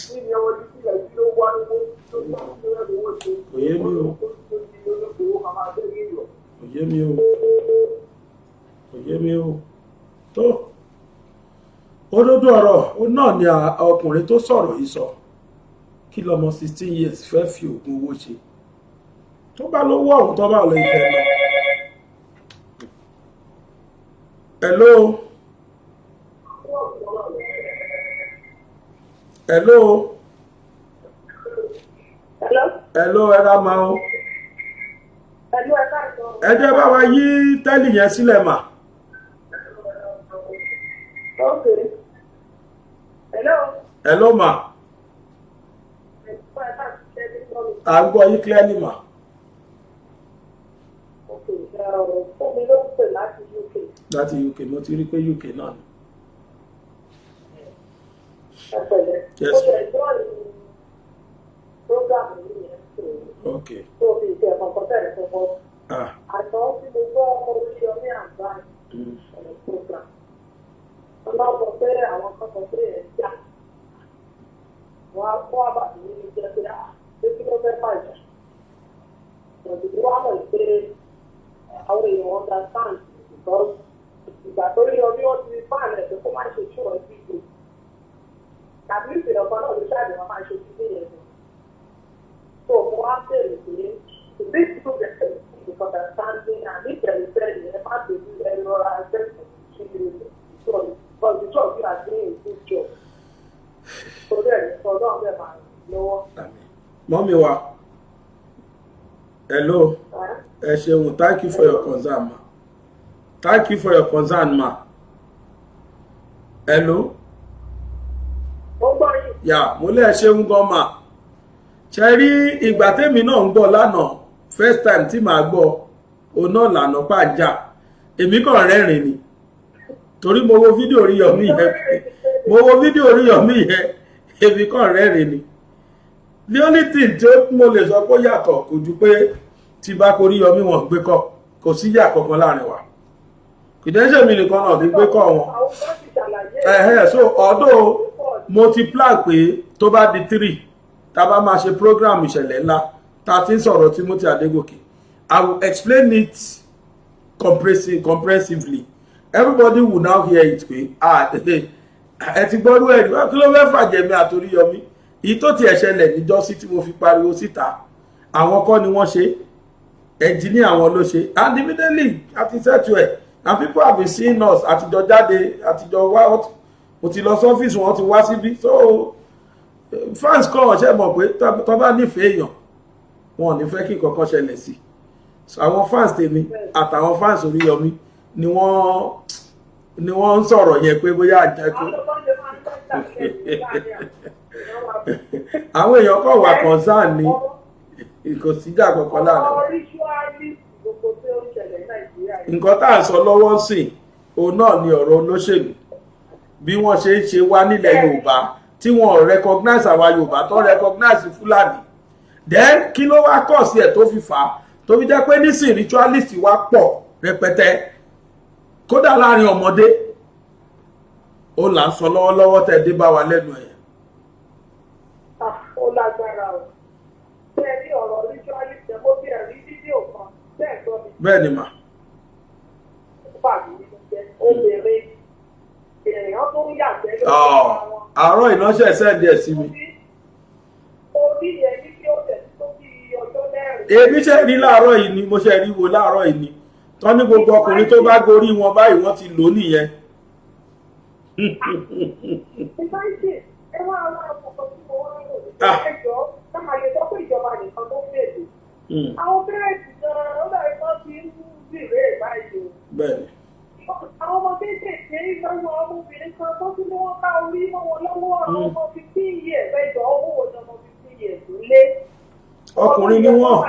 Kí ni ọmọ ti sílẹ̀ tí ló wá lówó tó bá tó rẹ̀ lówó ṣe? Kò yé mi o. Tó ti olókòwò ká máa bẹ́ẹ̀ yọ̀. Kò yé mi o. Kò yé mi o. Tó òdodo ọ̀rọ̀ ó náà ni ọkùnrin tó sọ̀rọ̀ yìí sọ. Kí lọmọ 16 years fẹ́ fi oògùn owó ṣe? Tó bá lówó ọ̀hún tó bá lọ ìfẹ́ lọ. Hello. Hello. Hello. Hello, ẹ ra máa o. Hello, ẹ káàsán. Ẹ jẹ́ bá wa yí telly yẹn sílẹ̀ mà. Okay. Hello. Hello mà. Ẹ káàsán, ṣé ẹ ti gbọ́ mi? À ń gbọ́ yín clearly mà. Okay. Fúnmi ló ń pè láti UK. Láti UK, mo ti rí pé UK náà ni. Ẹ pẹ̀lẹ́. Yes. Ó ṣe join program yìí yẹn ṣe tó fi ìṣe ẹ̀kọ́ tẹ̀lé tó bọ́. Ah. Àtọ́ tí mo gbọ́ Oríyọmí Hamzat program. Wọ́n bá sọ pé àwọn kan sọ pé ẹ̀ ń jà. Wọ́n á kó àbàtì nínú jẹ́ pé à pé kí ló fẹ́ fàjà. Ọ̀dùnkún wá mọ̀ pé àwọn èèyàn understand because ìgbà tó rí ọ bí wọ́n ti fáànù ẹ̀ pé kó má ṣe show every day. Èèyàn kan náà ló ṣáàdì wọn máa ṣe sí yẹn ni. So mo wá bèrè pé this two dey misunderstanding, and if there is any, ẹ má bèbí ẹ rọra ẹgbẹ́ ìṣèlú, because the two of you are doing a good job. Torí ẹ̀ ní sọ ọlọ́run bẹ́ẹ̀ máa ràn lọ́wọ́. Mummy wa, hello, ẹ ṣeun. Thank you for your concern, ma. Thank you for your concern, ma. Hello. Mo gbọ́ yín. Yà mo lẹ́, ẹ ṣeun gan, ma. Ṣe rí ìgbà tèmi náà ń gbọ́ lánàá, first time tí màá gbọ́ òun náà lànà pàjá, èmi kàn rẹ́rìn ni, torí mo wo fídíò Oríyọmí yẹn, mo wo fídíò Oríyọmí yẹn, èmi kàn rẹ́rìn ni. The only thing tí mo lè sọ pé ó yàtọ̀ kò ju pé tí bá kó Oríyọmí wọn gbé kọ́, kò sí yà kankan láàrin wa. Kì í dẹ́ ṣèmi nìkan náà ti gbé kọ́ wọn. Ẹ̀hẹ́, so although mo ti plan pé tó bá di 3, tá a bá máa ṣe program ìṣẹ̀lẹ̀ ńlá tá a ti ń sọ̀rọ̀ Timothy Adégòkè, I will explain it comprehensively. Everybody will now hear it pé, ah, ẹ ti gbọ́rú ẹ̀rí kí ló fẹ́ fàjẹ̀mí àtOríyọmí. Èyí tó tiẹ̀ ṣẹlẹ̀ níjọ́sí tí mo fi pariwo síta, àwọn kọ́ ni wọ́n ṣe, engineer àwọn ló ṣe, and immediately àti settle ẹ̀, and people have been seeing us, àtijọ́ jáde, àtijọ́ wá, mo ti lọ sọ́fíìsì wọn, ti wá síbí. So fans kọ́ ọ̀ṣẹ́ mọ̀ pé tó bá nífẹ̀ẹ́ èèyàn, wọn ò ní fẹ́ kí nǹkan kan ṣẹlẹ̀ sí. So àwọn fans tèmi àtàwọn fans Oríyọmí ni wọ́n ń sọ̀rọ̀ yẹn pé bóyá àjẹkù àwọn èèyàn kọ̀ wà concern ni, kò síjà kankan láàrin wa. Nǹkan tá à ń sọ lọ́wọ́ sí òun náà ni ọ̀rọ̀ olóṣèlú, bí wọ́n ṣe ń ṣe wá nílẹ̀ Yorùbá, tí wọ́n recognize àwa Yorùbá, tó recognize Fúlàní. Then kí ló wá kọ̀ sí ẹ̀ tó fi fà á, tó fi jẹ́ pé nísìn ritualist wá pọ̀ rẹpẹtẹ, kódà láàrin ọmọdé? Ó là ń sọ lọ́wọ́lọ́wọ́ tẹ́ dé bá wa lẹ́nu ẹ̀. Ó lágbára o. Bẹ́ẹ̀ ní ọ̀rọ̀ ritualist ẹ̀, mo fi ẹ̀rí fídíò kan bẹ́ẹ̀ gbọ́ mi. Bẹ́ẹ̀ ni mà. Ó bà mí nínú jẹ́, obìnrin èèyàn tó ń yàgbẹ́ lórí ara wọn. Àárọ̀ ìnáṣẹ́ send ẹ̀ sí mi. Orí yẹn ní kí ó tẹ̀ tó bí ọjọ́ 4. Èmi ṣe rí láàárọ̀ yìí ni, mo ṣe rí wo láàárọ̀ yìí ni tọ́ ní gbogbo ọkùnrin tó bá gorí wọn báyìí, wọ́n ti lò ó nìyẹn. Ìbáṣe ẹ wá àwọn àkọ́kọ́ tí mo wá rò ní ẹjọ́ káà lè sọ pé ìjọba nìkan tó fèdè. Àwọn parents gan-an, ó dàbí kan ti ń bìrè báyìí o. Bẹ́ẹ̀ni. Àwọn ọmọ kéékèèké lọ́wọ́, ọmọbìnrin kan tó tún ní wọ́n ká orí mọ́ wọn lọ́wọ́, àwọn ọmọ 15 years ẹjọ́, owó wo ni ọmọ 15 years ń lé? Ọkùnrin ni wọ́n,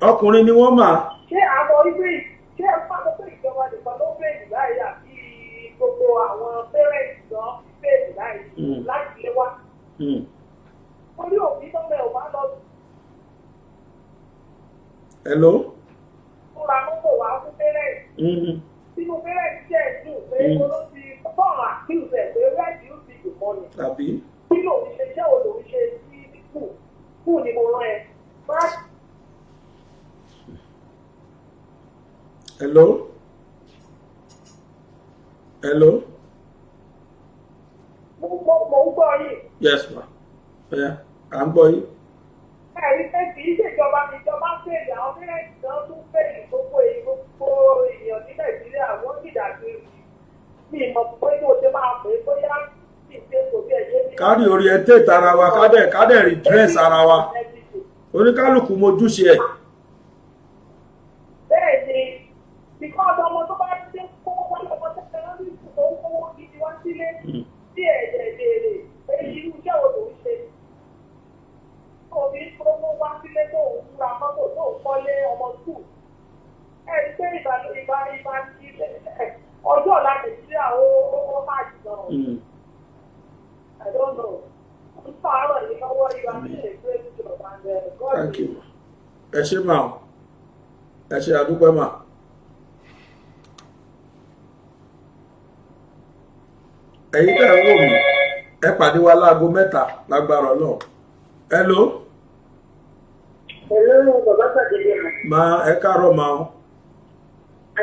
ọkùnrin ni wọ́n mà. Ṣé àwọn ìwé, ṣé ẹ pàṣẹ pé ìjọba nìkan ló fèèrè báyìí, àbí gbogbo àwọn parents gan fèèrè báyìí láti lé wá? Orí òbí tó mẹ́ ò bá lọ. Hello. Fúnra mọ́tò wá fún parents. Sínú parents jẹ́ ẹ̀dùn pé olóòtú tọ́ọ̀nù accuse ẹ̀ pé where do you see the money? Tàbí. Kí lòun ṣe, iṣẹ́ wo lòun ṣe sí school? School ni mo rán ẹ. Má Hello, hello. Mo ń gbọ́ yìí. Yes ma, ẹ̀yà à ń gbọ́ yín. Ẹ̀rí pé kì í ṣèjọba, ìjọba fèèrè, àwọn parents gan tún fèèrè, gbogbo èyí, gbogbo èèyàn ní Nàìjíríà wọ́n dìdàgbé mi mọ̀ pé bó ṣe máa pè é, bóyá kì í ṣe kò bí ẹ̀yẹ́ mi. Kárí orientate ara wa, kádẹ̀ redress ara wa, oníkálukú mojúṣe ẹ̀. Bẹ́ẹ̀ ni, because ọmọ tó bá dé kówó wá lọ́mọ tẹ́lẹ̀ lórí ìsìnkú, ó kówó gidi wá sílé tí ẹ̀jẹ̀ béèrè pé irú iṣẹ́ wo lòún ṣe tó fi ń kówó wá sílé, tó ń ra mọ́tò, tó ń kọ́lé ọmọ school. Ẹ rí pé ìbá ìbá ìbá ọjọ́ ọ̀la Nàìjíríà ó má jù gan. I don't know. Ń fàárọ̀ yìí lọ́wọ́, you are doing a great job and God. Thank you. Ẹ ṣé mà o, ẹ ṣé, àdúpẹ́ mà. Ẹ̀yin tẹ́ ẹ wò mí, ẹ pàdé wa láago 3 lágbára Ọlọ́run. Hello. Hello, bàbá gbàgede mà. Ma, ẹ káàárọ̀ ma o.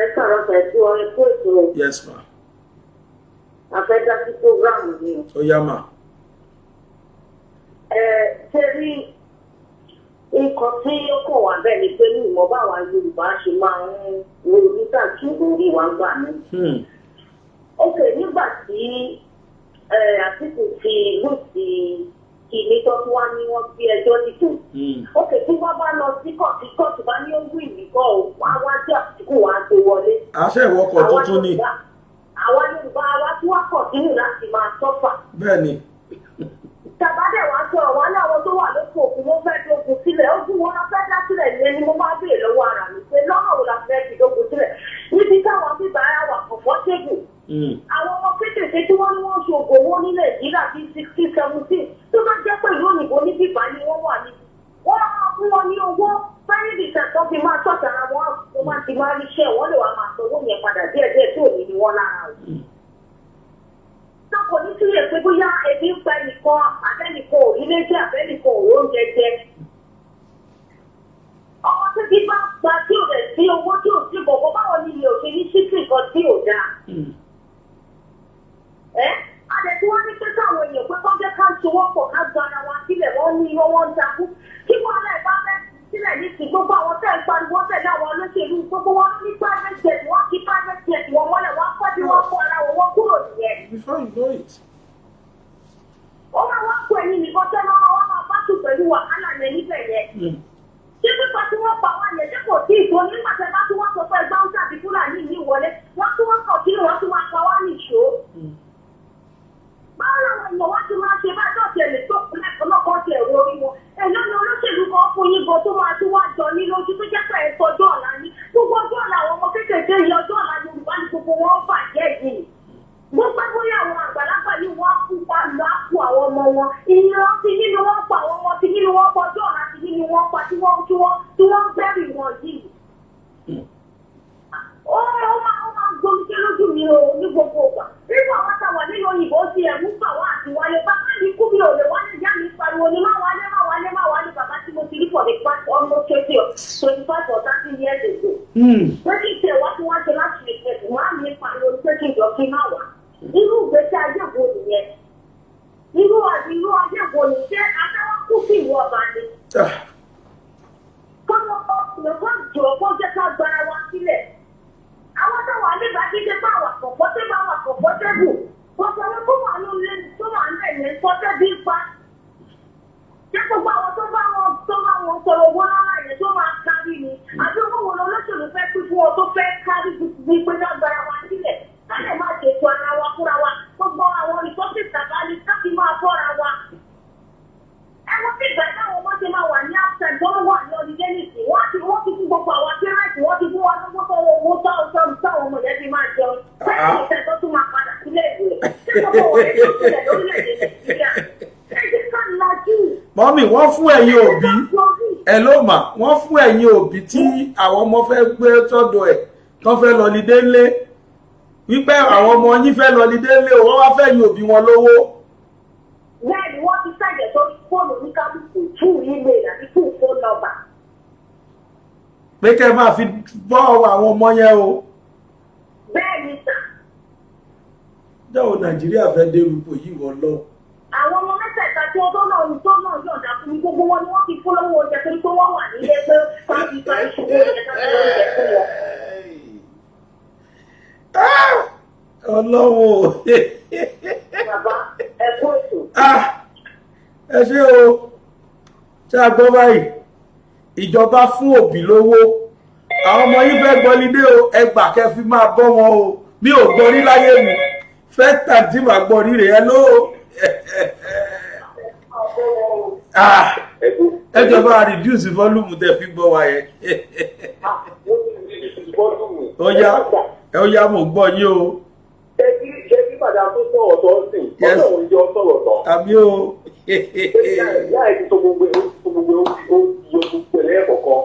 Ẹ káàárọ̀ pẹ̀lú ọ̀rẹ́ kó ètò. Yes ma. A fẹ́ dá sí program ni o. Ó yá mà. Ẹ ṣe rí nǹkan tí ó kàn wá bẹ́ẹ̀ ni pé ní ìmọ̀ báwa Yorùbá ṣe máa ń ronú tàbí orí wa gbà mí. Ok, nígbà tí Àtìkù ti lùsì kìíní tó tún wá ní wọ́n gbé ẹjọ́ dìbò. Ok, tí wọ́n bá lọ sí kóòtù, kóòtù bá ní ó wí nìkan o, wọ́n á wá jẹ́ Àtìkù wá gbé wọlé. Àṣẹ ìwọkọ̀ tuntun ni. Àwa Yorùbá wa tí wọ́n kọ̀ sínú láti máa suffer. Bẹ́ẹ̀ ni. Tàbádẹ̀ wá sọ̀rọ̀ wá ní àwọn tó wà lóko òkun, wọ́n fẹ́ dógun sílẹ̀. Ogun wọn la fẹ́ dá sílẹ̀ ní ẹni mo máa béèrè lọ́wọ́ ara mi pé lọ́nà wo la fẹ́ fi dógun sílẹ̀ níbi táwọn bíbá ara wà comfortable? Àwọn ọmọ kéékèèké tí wọ́n ní wọ́n ṣe ògùn owó ní Nàìjíríà bíi 16, 17, tó bá jẹ́ pé ìlú òyìnbó ní bíbá ni wọ́n wà ní, wọ́n máa fún wọn ní owó fẹ́rìndì tó fi máa tọ́jú ara wọn. Tó máa ti máa ríṣẹ́, wọ́n lè wá máa sanwó yẹn padà díẹ̀díẹ̀ tí ò ní ní wọ́n lára o. Náà kò ní sílẹ̀ pé bóyá ebi ń pa ẹnìkan, abẹ́nìkan ò rí léjì, abẹ́nìkan ò róúnjẹ jẹ. Ọmọ tí bí bá gba tí ò rẹ̀ sí owó tí ò sí bọ̀bọ̀, báwo ni ilé òṣèlú ṣíṣì nǹkan tí ò dáa? Ẹ́ adẹ̀ tí wọ́n ní pé káwọn èèyàn pé kọ́ jẹ́ ká sowọ́pọ̀, ká gba ara wa sílẹ̀, wọ́n ní irọ́, wọ́n ń takú. Kí wọ́n lẹ̀ bá fẹ́ sílẹ̀ ní ti gbogbo àwọn tẹ́ ń pariwo tẹ̀lé àwọn olóṣèlú, gbogbo wọn ló ní private jet, wọ́n kí private jet wọn mọ́lẹ̀, wọ́n kọ́ bí wọ́n kọ́ ara wọn, wọ́n kúrò nìyẹn. Before you know it. Ó máa wá kó ẹ̀yin nìkan tẹ́ máa wá máa bá tù pẹ̀lú wàhálà yẹn níbẹ̀ yẹn. Ṣé pípa tí wọ́n pa wá yẹn, ṣé kò tí ì tó? Nígbà tẹ́ bá tún wá sọ pé ẹgbẹ́ Haúsá àti Fúlàní yìí wọlé, wọ́n tún wọ́n kọ̀ kí wọ́n tún wá pa wá nìṣó. Báwo làwọn èèyàn wá ti máa ṣe bá dọ̀tí ẹ̀ lè tó lẹ́kọ̀ọ́ náà kọ́ ti ẹ̀rọ orí wọn? Èló ni olóṣèlú kan fún yín gan tó máa tún wá jọ ní lójú tó jẹ́ pé ẹ̀ sọjọ́ ọ̀la ní gbogbo ọjọ́ ọ̀la àwọn ọmọ kéékèèké yìí? Ọjọ́ ọ̀la Yorùbá ní gbogbo wọn bàjẹ́ yìí. Gbogbo bóyá àwọn àgbàlagbà yìí, wọ́n kú pa lọ á kú àwọn ọmọ wọn. Ìran ti nínú wọn pa àwọn ọmọ ti nínú wọn pa, ọjọ́ ọ̀la ti nínú wọn pa tí wọ́n ń bẹ̀rù wọn yìí. Ó máa ń gbomijé lójú mi o ní gbogbo ìgbà. Nínú àwọn táwa nínú òyìnbó ti ẹ̀mú bà wá àti wálé. Bàbá mi kú, mi ò lè wálé. Ìyá mi pariwo ni, "Má wálé, má wálé, má wálé." Bàbá tí mo ti rí for the past almost 25 or 30 years ago. Pé kí n tiẹ̀ wá tí wọ́n ṣe láti lè fẹ̀, wọ́n á mi pariwo pé kí n jọ kí n má wá. Irú ìgbésí ayé wo nìyẹn? Irú ayé wo ni? Ṣé adáwọ́ kú sí ìwọ ọba ni? Kọ́mọ ọkùnrin kan jọ kó jẹ́ ká gbára wa sílẹ̀. Àwọn táwọn àlebà dídé bá wà comfortable, wà comfortable. Bọ́sẹ̀ àwọn tó wà lórí tó wà ń bẹ̀ yẹn kọ́tẹ́ bí pa. Ṣé gbogbo àwọn tó bá wọn sọ̀rọ̀ owó lọ́la yẹn tó máa kárí ni? Àbí owó wo lolóṣèlú fẹ́ pín fún wọn tó fẹ́ kárí bí pé ká gbára wa sílẹ̀? Ká lè máa ṣètò ara wa fúnra wa. Gbogbo àwọn resources tàbá ní ká fi máa bọ́ra wa. Ẹwọ́n tí ìgbà táwọn ọmọ ṣe máa wà ní outside tó wà ní holiday nìsín, wọ́n ti fún gbogbo àwọn parents, wọ́n ti fún wa lówó tó owó táwọn ọmọ yẹn fi máa jẹun. Bẹ́ẹ̀ ìṣẹ̀ tó tún máa padà sílé ìwé. Ṣé gbogbo wọ̀nyẹn tó sílẹ̀ lórílẹ̀-èdè Nàìjíríà? Ẹ jẹ́ ká lajú. Mummy, wọ́n fún ẹ̀yin òbí ẹ ló mà, wọ́n fún ẹ̀yin òbí tí àwọn ọmọ fẹ́ gbé sọ́dọ̀ ẹ̀ tó fẹ́ lọ holiday ńlé, wípé àwọn ọmọ yín fẹ́ lọ holiday ńlé o, wọ́n wá fẹ́ yin òbí wọn lówó. Bẹ́ẹ̀ ni, wọ́n ti sẹ̀jẹ̀ sórí fóònù oníkálukú through email àti through phone number. Pé kẹ́ ẹ máa fi bọ́ àwọn ọmọ yẹn o. Bẹ́ẹ̀ ni sà. Jẹ́wọ́ Nàìjíríà fẹ́ dé rúpò yìí wọ́n lọ. Àwọn ọmọ mẹ́tẹ̀ẹ̀ta tí wọ́n tó náà yọ̀ǹda fún mi, gbogbo wọn ni wọ́n ti fún lówó oúnjẹ torí pé wọ́n wà nílé pé káàdì ìgbà ìṣòwò oúnjẹ káàdì oúnjẹ fún wọn. Ọlọ́wọ́. Bàbá, ẹ kú ètò. Ẹ ṣé o. Ṣé a gbọ́ báyìí? Ìjọba fún òbí lówó, àwọn ọmọ yín fẹ́ gba holiday o, ẹ gbà kẹ́ fi máa bọ́ wọn o. Mi ò gbọ́ rí láyé mi, fẹ́ tàbí màá gbọ́ rí rè é ló. Ah, ẹ jọba reduce volume tẹ́ fi gbọ́ wa yẹn. Ó yá, ó yá, mo gbọ́ yín o. Ṣé kí bàdà tó sọ̀rọ̀ tó ń sìn? Ọlọ́run jọ sọ̀rọ̀ tán. Àmì o. Ìyá ẹ̀ ti sọ gbogbo ẹ̀, ó ti sọ gbogbo ẹ̀, ó ti yọ gbogbo ẹ̀ lẹ́ẹ̀kọ̀kan.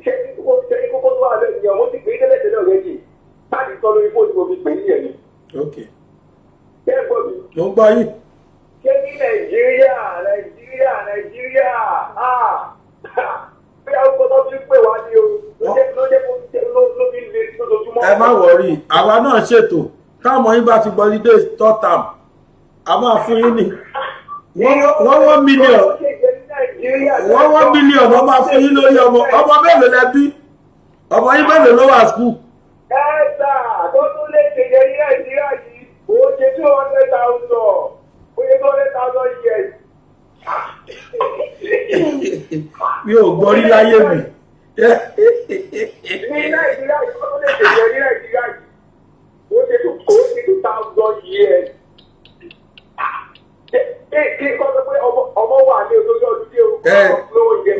Ṣé kí kókó tó wà lẹ́yìn yẹn, wọ́n ti pè é tẹ́lẹ̀ tẹ́lẹ̀ ọ̀rẹ́dì. Káàdì sọ lórí fóònù mo fi pè é yẹn ni. Ok. Ṣé ẹ gbọ́ mi? Mo ń gbọ́ yín. Ṣé ní Nàìjíríà, Nàìjíríà, Nàìjíríà, bí àwọn kọ́tọ́ fi ń pè wá ní o, ló jẹ́ kó ló fi ń le lójoojúmọ́. Ẹ má worry, àwa náà ṣètò. Táwọn yín bá ti gbọ́ holiday third term, a máa fún yín ní 1 1 million, 1 1 million. Wọ́n máa fún yín lórí ọmọ. Ọmọ mélòó lẹ bí? Ọmọ yín mélòó ló wà school? Ẹ sà tó tún lè ṣèjẹ ní Nàìjíríà yìí, ó ṣe 200,000, ó ṣe 200,000 years. Mi ò gbọ́ rí láyé mi. Ní Nàìjíríà yìí, ó tún lè ṣèjẹ ní Nàìjíríà yìí, ó ṣe 2,000 years. Kí kọ́ sọ pé ọmọ wà ní olórí ọdún dé o.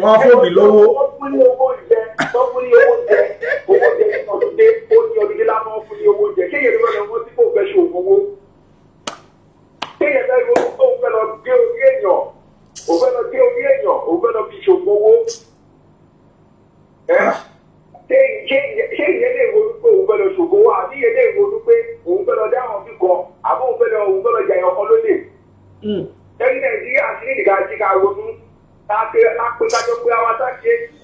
Wọ́n fòbí lówó. Wọ́n fún ní owó oúnjẹ, wọ́n fún ní owó oúnjẹ, owó oúnjẹ ní ọdún dé, ó ní ọdún dé lásán, wọ́n fún ní owó oúnjẹ. Kéèyàn ló fẹ́ lọ wọ́n tí kò fẹ́ ṣe òògùn owó. Kéèyàn fẹ́ ronú tó ń fẹ́ lọ gé orí èèyàn, òun fẹ́ lọ gé orí èèyàn, òun fẹ́ lọ fi ṣògùn owó. Ṣé ìyẹn lè ronú pé òun fẹ́ lọ ṣògùn owó, àbí ìyẹn lè ronú pé òun fẹ́ lọ dá àwọn bí kan, àbí òun fẹ́ lọ jàyàn kan lólè? Lẹ́yìn Nàìjíríà sí ní ìdíkà jí ká ronú ká pé kájọ pé àwọn sákèésì,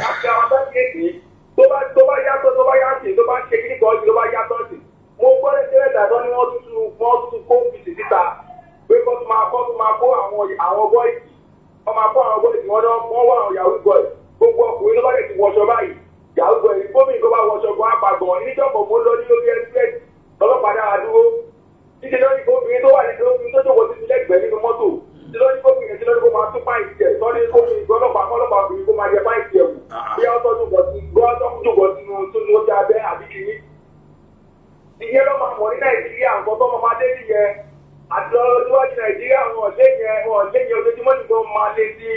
ká pé àwọn sákèésì. Tó bá yàtọ̀, tó bá yàtọ̀, tó bá ṣe kíní kan sí, tó bá yàtọ̀ sí. Mo gbọ́ lẹ́sẹ̀rẹ̀ tàbí ní wọ́n tuntun kó fìsì síta pé kó tún máa kó àwọn boys, wọ́n máa kó àwọn boys, wọ́n náà wọ́n wá àwọn yahoo boys. Gbogbo ọkùnrin tó bá lè ti wọṣọ báyìí, yahoo boys, gómìnà tó bá wọṣọ gan apàgbọ̀n níjọba. Mo lọ ní lórí express, ọlọ́pàá dára dúró títí lọ́ní obìnrin tó wà ní obìnrin tó jókòó títí lẹ́gbẹ̀ẹ́ nínú mọ́tò tí lọ́ní gómìnà tí lọ́ní kó máa tún pant ẹ̀ tọ́ní gómìnà ọlọ́pàá ọlọ́pàá obìnrin kó máa yẹ pant ẹ̀ wò bí wọ́n tọ́jú bọ̀ sí gbọ́ tọ́jú bọ̀ sínú sínú ó ti abẹ́ àbí kìíní. Ìyẹn ló máa mọ̀ ní Nàìjíríà, nǹkan tó máa dé nìyẹn. Àti lọ́wọ́ Nàìjíríà, wọn lé yẹn, wọn lé yẹn. Ojoojúmọ́ nìkan máa lé sí.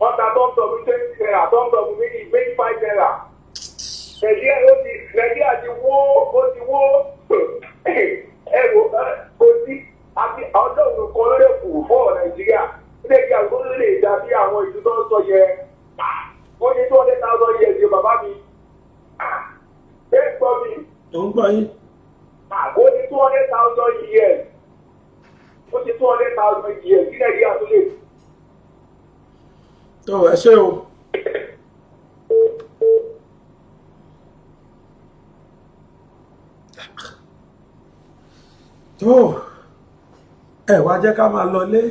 Wọ́n ta TomTom 20 naira, TomTom méjì méjì 5 naira. Nàìjíríà ti wó, ó ti wó. Ẹ wò, kò sí àti Ọlọ́run kan ló lè kù fọ́ Nàìjíríà. Nàìjíríà tó lè dàbí àwọn ìlú tó ń sọ yẹn, ó ní 200,000 years yóò. Bàbá mi, ṣé ń gbọ́ mi? Ò ń gbọ́ yín. Ó ní 200,000 years, ó ti 200,000 years kí Nàìjíríà tó lè. Tó ẹ ṣé o. Tó ẹ wá jẹ́ ká máa lọlé.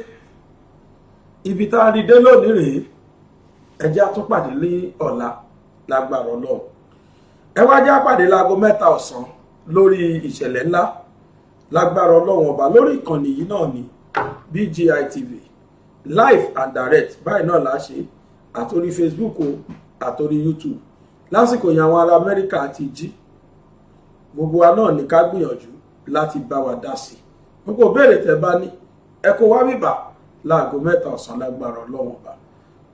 Ibi tá a rí dé lónìí rèé. Ẹ jẹ́ á tún pàdé ní ọ̀la lágbára Ọlọ́run. Ẹ wá jẹ́ á pàdé láago 3 ọ̀sán lórí ìṣẹ̀lẹ̀ ńlá lágbára Ọlọ́run Ọba, lórí ìkànnì yìí náà ní BGI TV, live and direct. Báyìí náà là á ṣe àtòrí Facebook o, àtòrí YouTube. Lásìkò yẹn, àwọn ará Amẹ́ríkà ti jí. Gbogbo wa náà ní ká gbìyànjú láti bá wa dá sí gbogbo béèrè tẹ́ bá ní. Ẹ kó wá bìbà láago 3 ọ̀sán lágbára Ọlọ́run Ọba.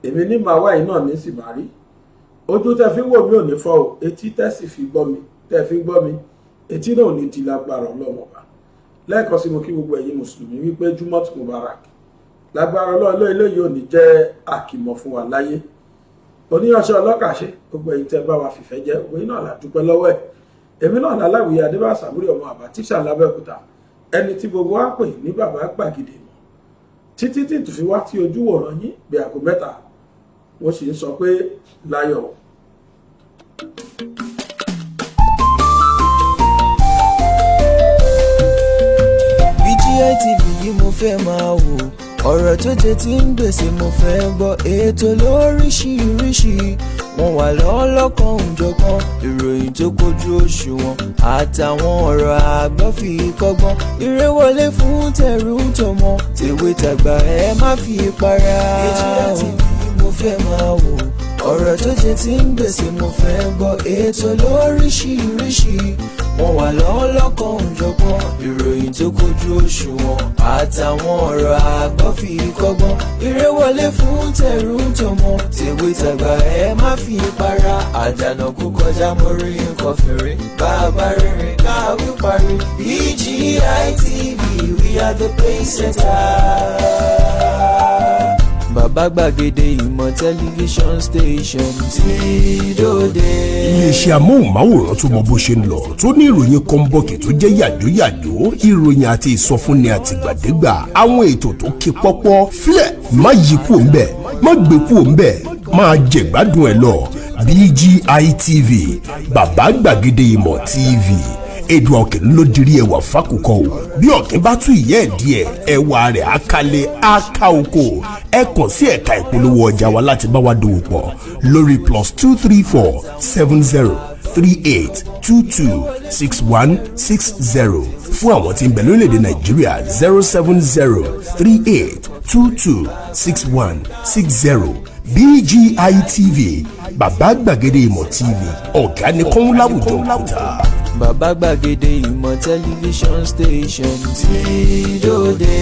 Èmi ní màá wáyé náà ní sì máa rí. Ojú tẹ́ fi ń wò mí ò ní fọ́ o. Etí tẹ́ sì fi gbọ́ mi, tẹ́ fi gbọ́ mi, etí náà ò ní di lágbára Ọlọ́run Ọba. Lẹ́ẹ̀kan sí, mo kí gbogbo ẹ̀yin mùsùlùmí wípé Jumot Mubarak. Lágbára Ọlọ́run, eléyìí ò ní jẹ́ àkìmọ̀ fún wa láyé. Oníyanṣẹ́ ọlọ́kàṣe, gbogbo ẹ̀yin tẹ́ bá wa fìfẹ́ jẹ́, gbogbo yín náà la dúpẹ́ lọ́wọ́ ẹ̀. Èmi náà láláwìyé Adébáṣà Àbúrò ọmọ àbá tíṣà lábẹ́òkúta, ẹni tí gbogbo wa pè ní Bàbá Gbàgede mọ̀. Títí tí tùfi wá tí ojú wòran yín bí aago 3, wọ́n sì ń sọ pé láyọ̀. BGI TV yìí mo fẹ́ máa wò. Ọ̀rọ̀ tó jẹ ti ń gbèsè mo fẹ́ gbọ́. Ètò lóríṣiríṣi, wọ́n wà lọ́lọ́kan òjọ̀kan. Ìròyìn tó kojú òṣùwọ̀n àtàwọn ọ̀rọ̀ àgbọ́ fi kọ́gbọ́n. Eré wọlé fún tẹ̀rù tọmọ, tèwe tàgbà, ẹ má fi para. BGI TV yìí mo fẹ́ máa wò. Ọ̀rọ̀ tó jẹ ti ń gbèsè mo fẹ́ gbọ́. Ètò lóríṣiríṣi, wọ́n wà lọ́lọ́kan òjọ̀kan. Ìròyìn tó kojú òṣùwọ̀n àtàwọn ọ̀rọ̀ àgbọ́ fi kọ́gbọ́n. Eré wọlé fún tẹ̀rù tọmọ, tèwe tàgbà, ẹ má fi para. Àdànà kú kọjá, mo rí nǹkan fèrè. Bàbá rere káwí parí. BGI TV, we are the pace setter. Bàbá Gbàgede Ìmọ̀ tẹlifíṣọ̀n station tí dòde. Iléeṣẹ́ amóhùnmáwòrán tó mọ bó ṣe ń lọ, tó ní ìròyìn kọ́ńbọ̀kì tó jẹ́ yàjóyàjó, ìròyìn àti ìsọfúnni àtìgbàdégbà, àwọn ètò tó ké pọ́pọ́ fílẹ̀. Má yí kúò ńbẹ̀, má gbé kúò ńbẹ̀, máa jẹ̀gbádùn ẹ̀ lọ. BGI TV, Bàbá Gbàgede Ìmọ̀ TV. Èdùà òkè ló dirí ẹwà fákùkọ o. Bí ọ̀kín bá tú ìyẹ́ ẹ̀ díẹ̀, ẹwà rẹ̀ á kálé, á ká oko. Ẹ kàn sí ẹ̀ka ìpolówó ọjà wa láti bá wa dòwò pọ̀ lórí +234 70 38 22 61 60. Fún àwọn tí ń bẹ lórílẹ̀‐èdè Nàìjíríà, 07038226160. BGI TV, Bàbá Gbàgede Ìmọ̀ TV, ọ̀gá ni kọ́ń láwùjọ òkúta. Bàbá Gbàgede Ìmọ̀ tẹlifíṣọ̀n station tí dòde.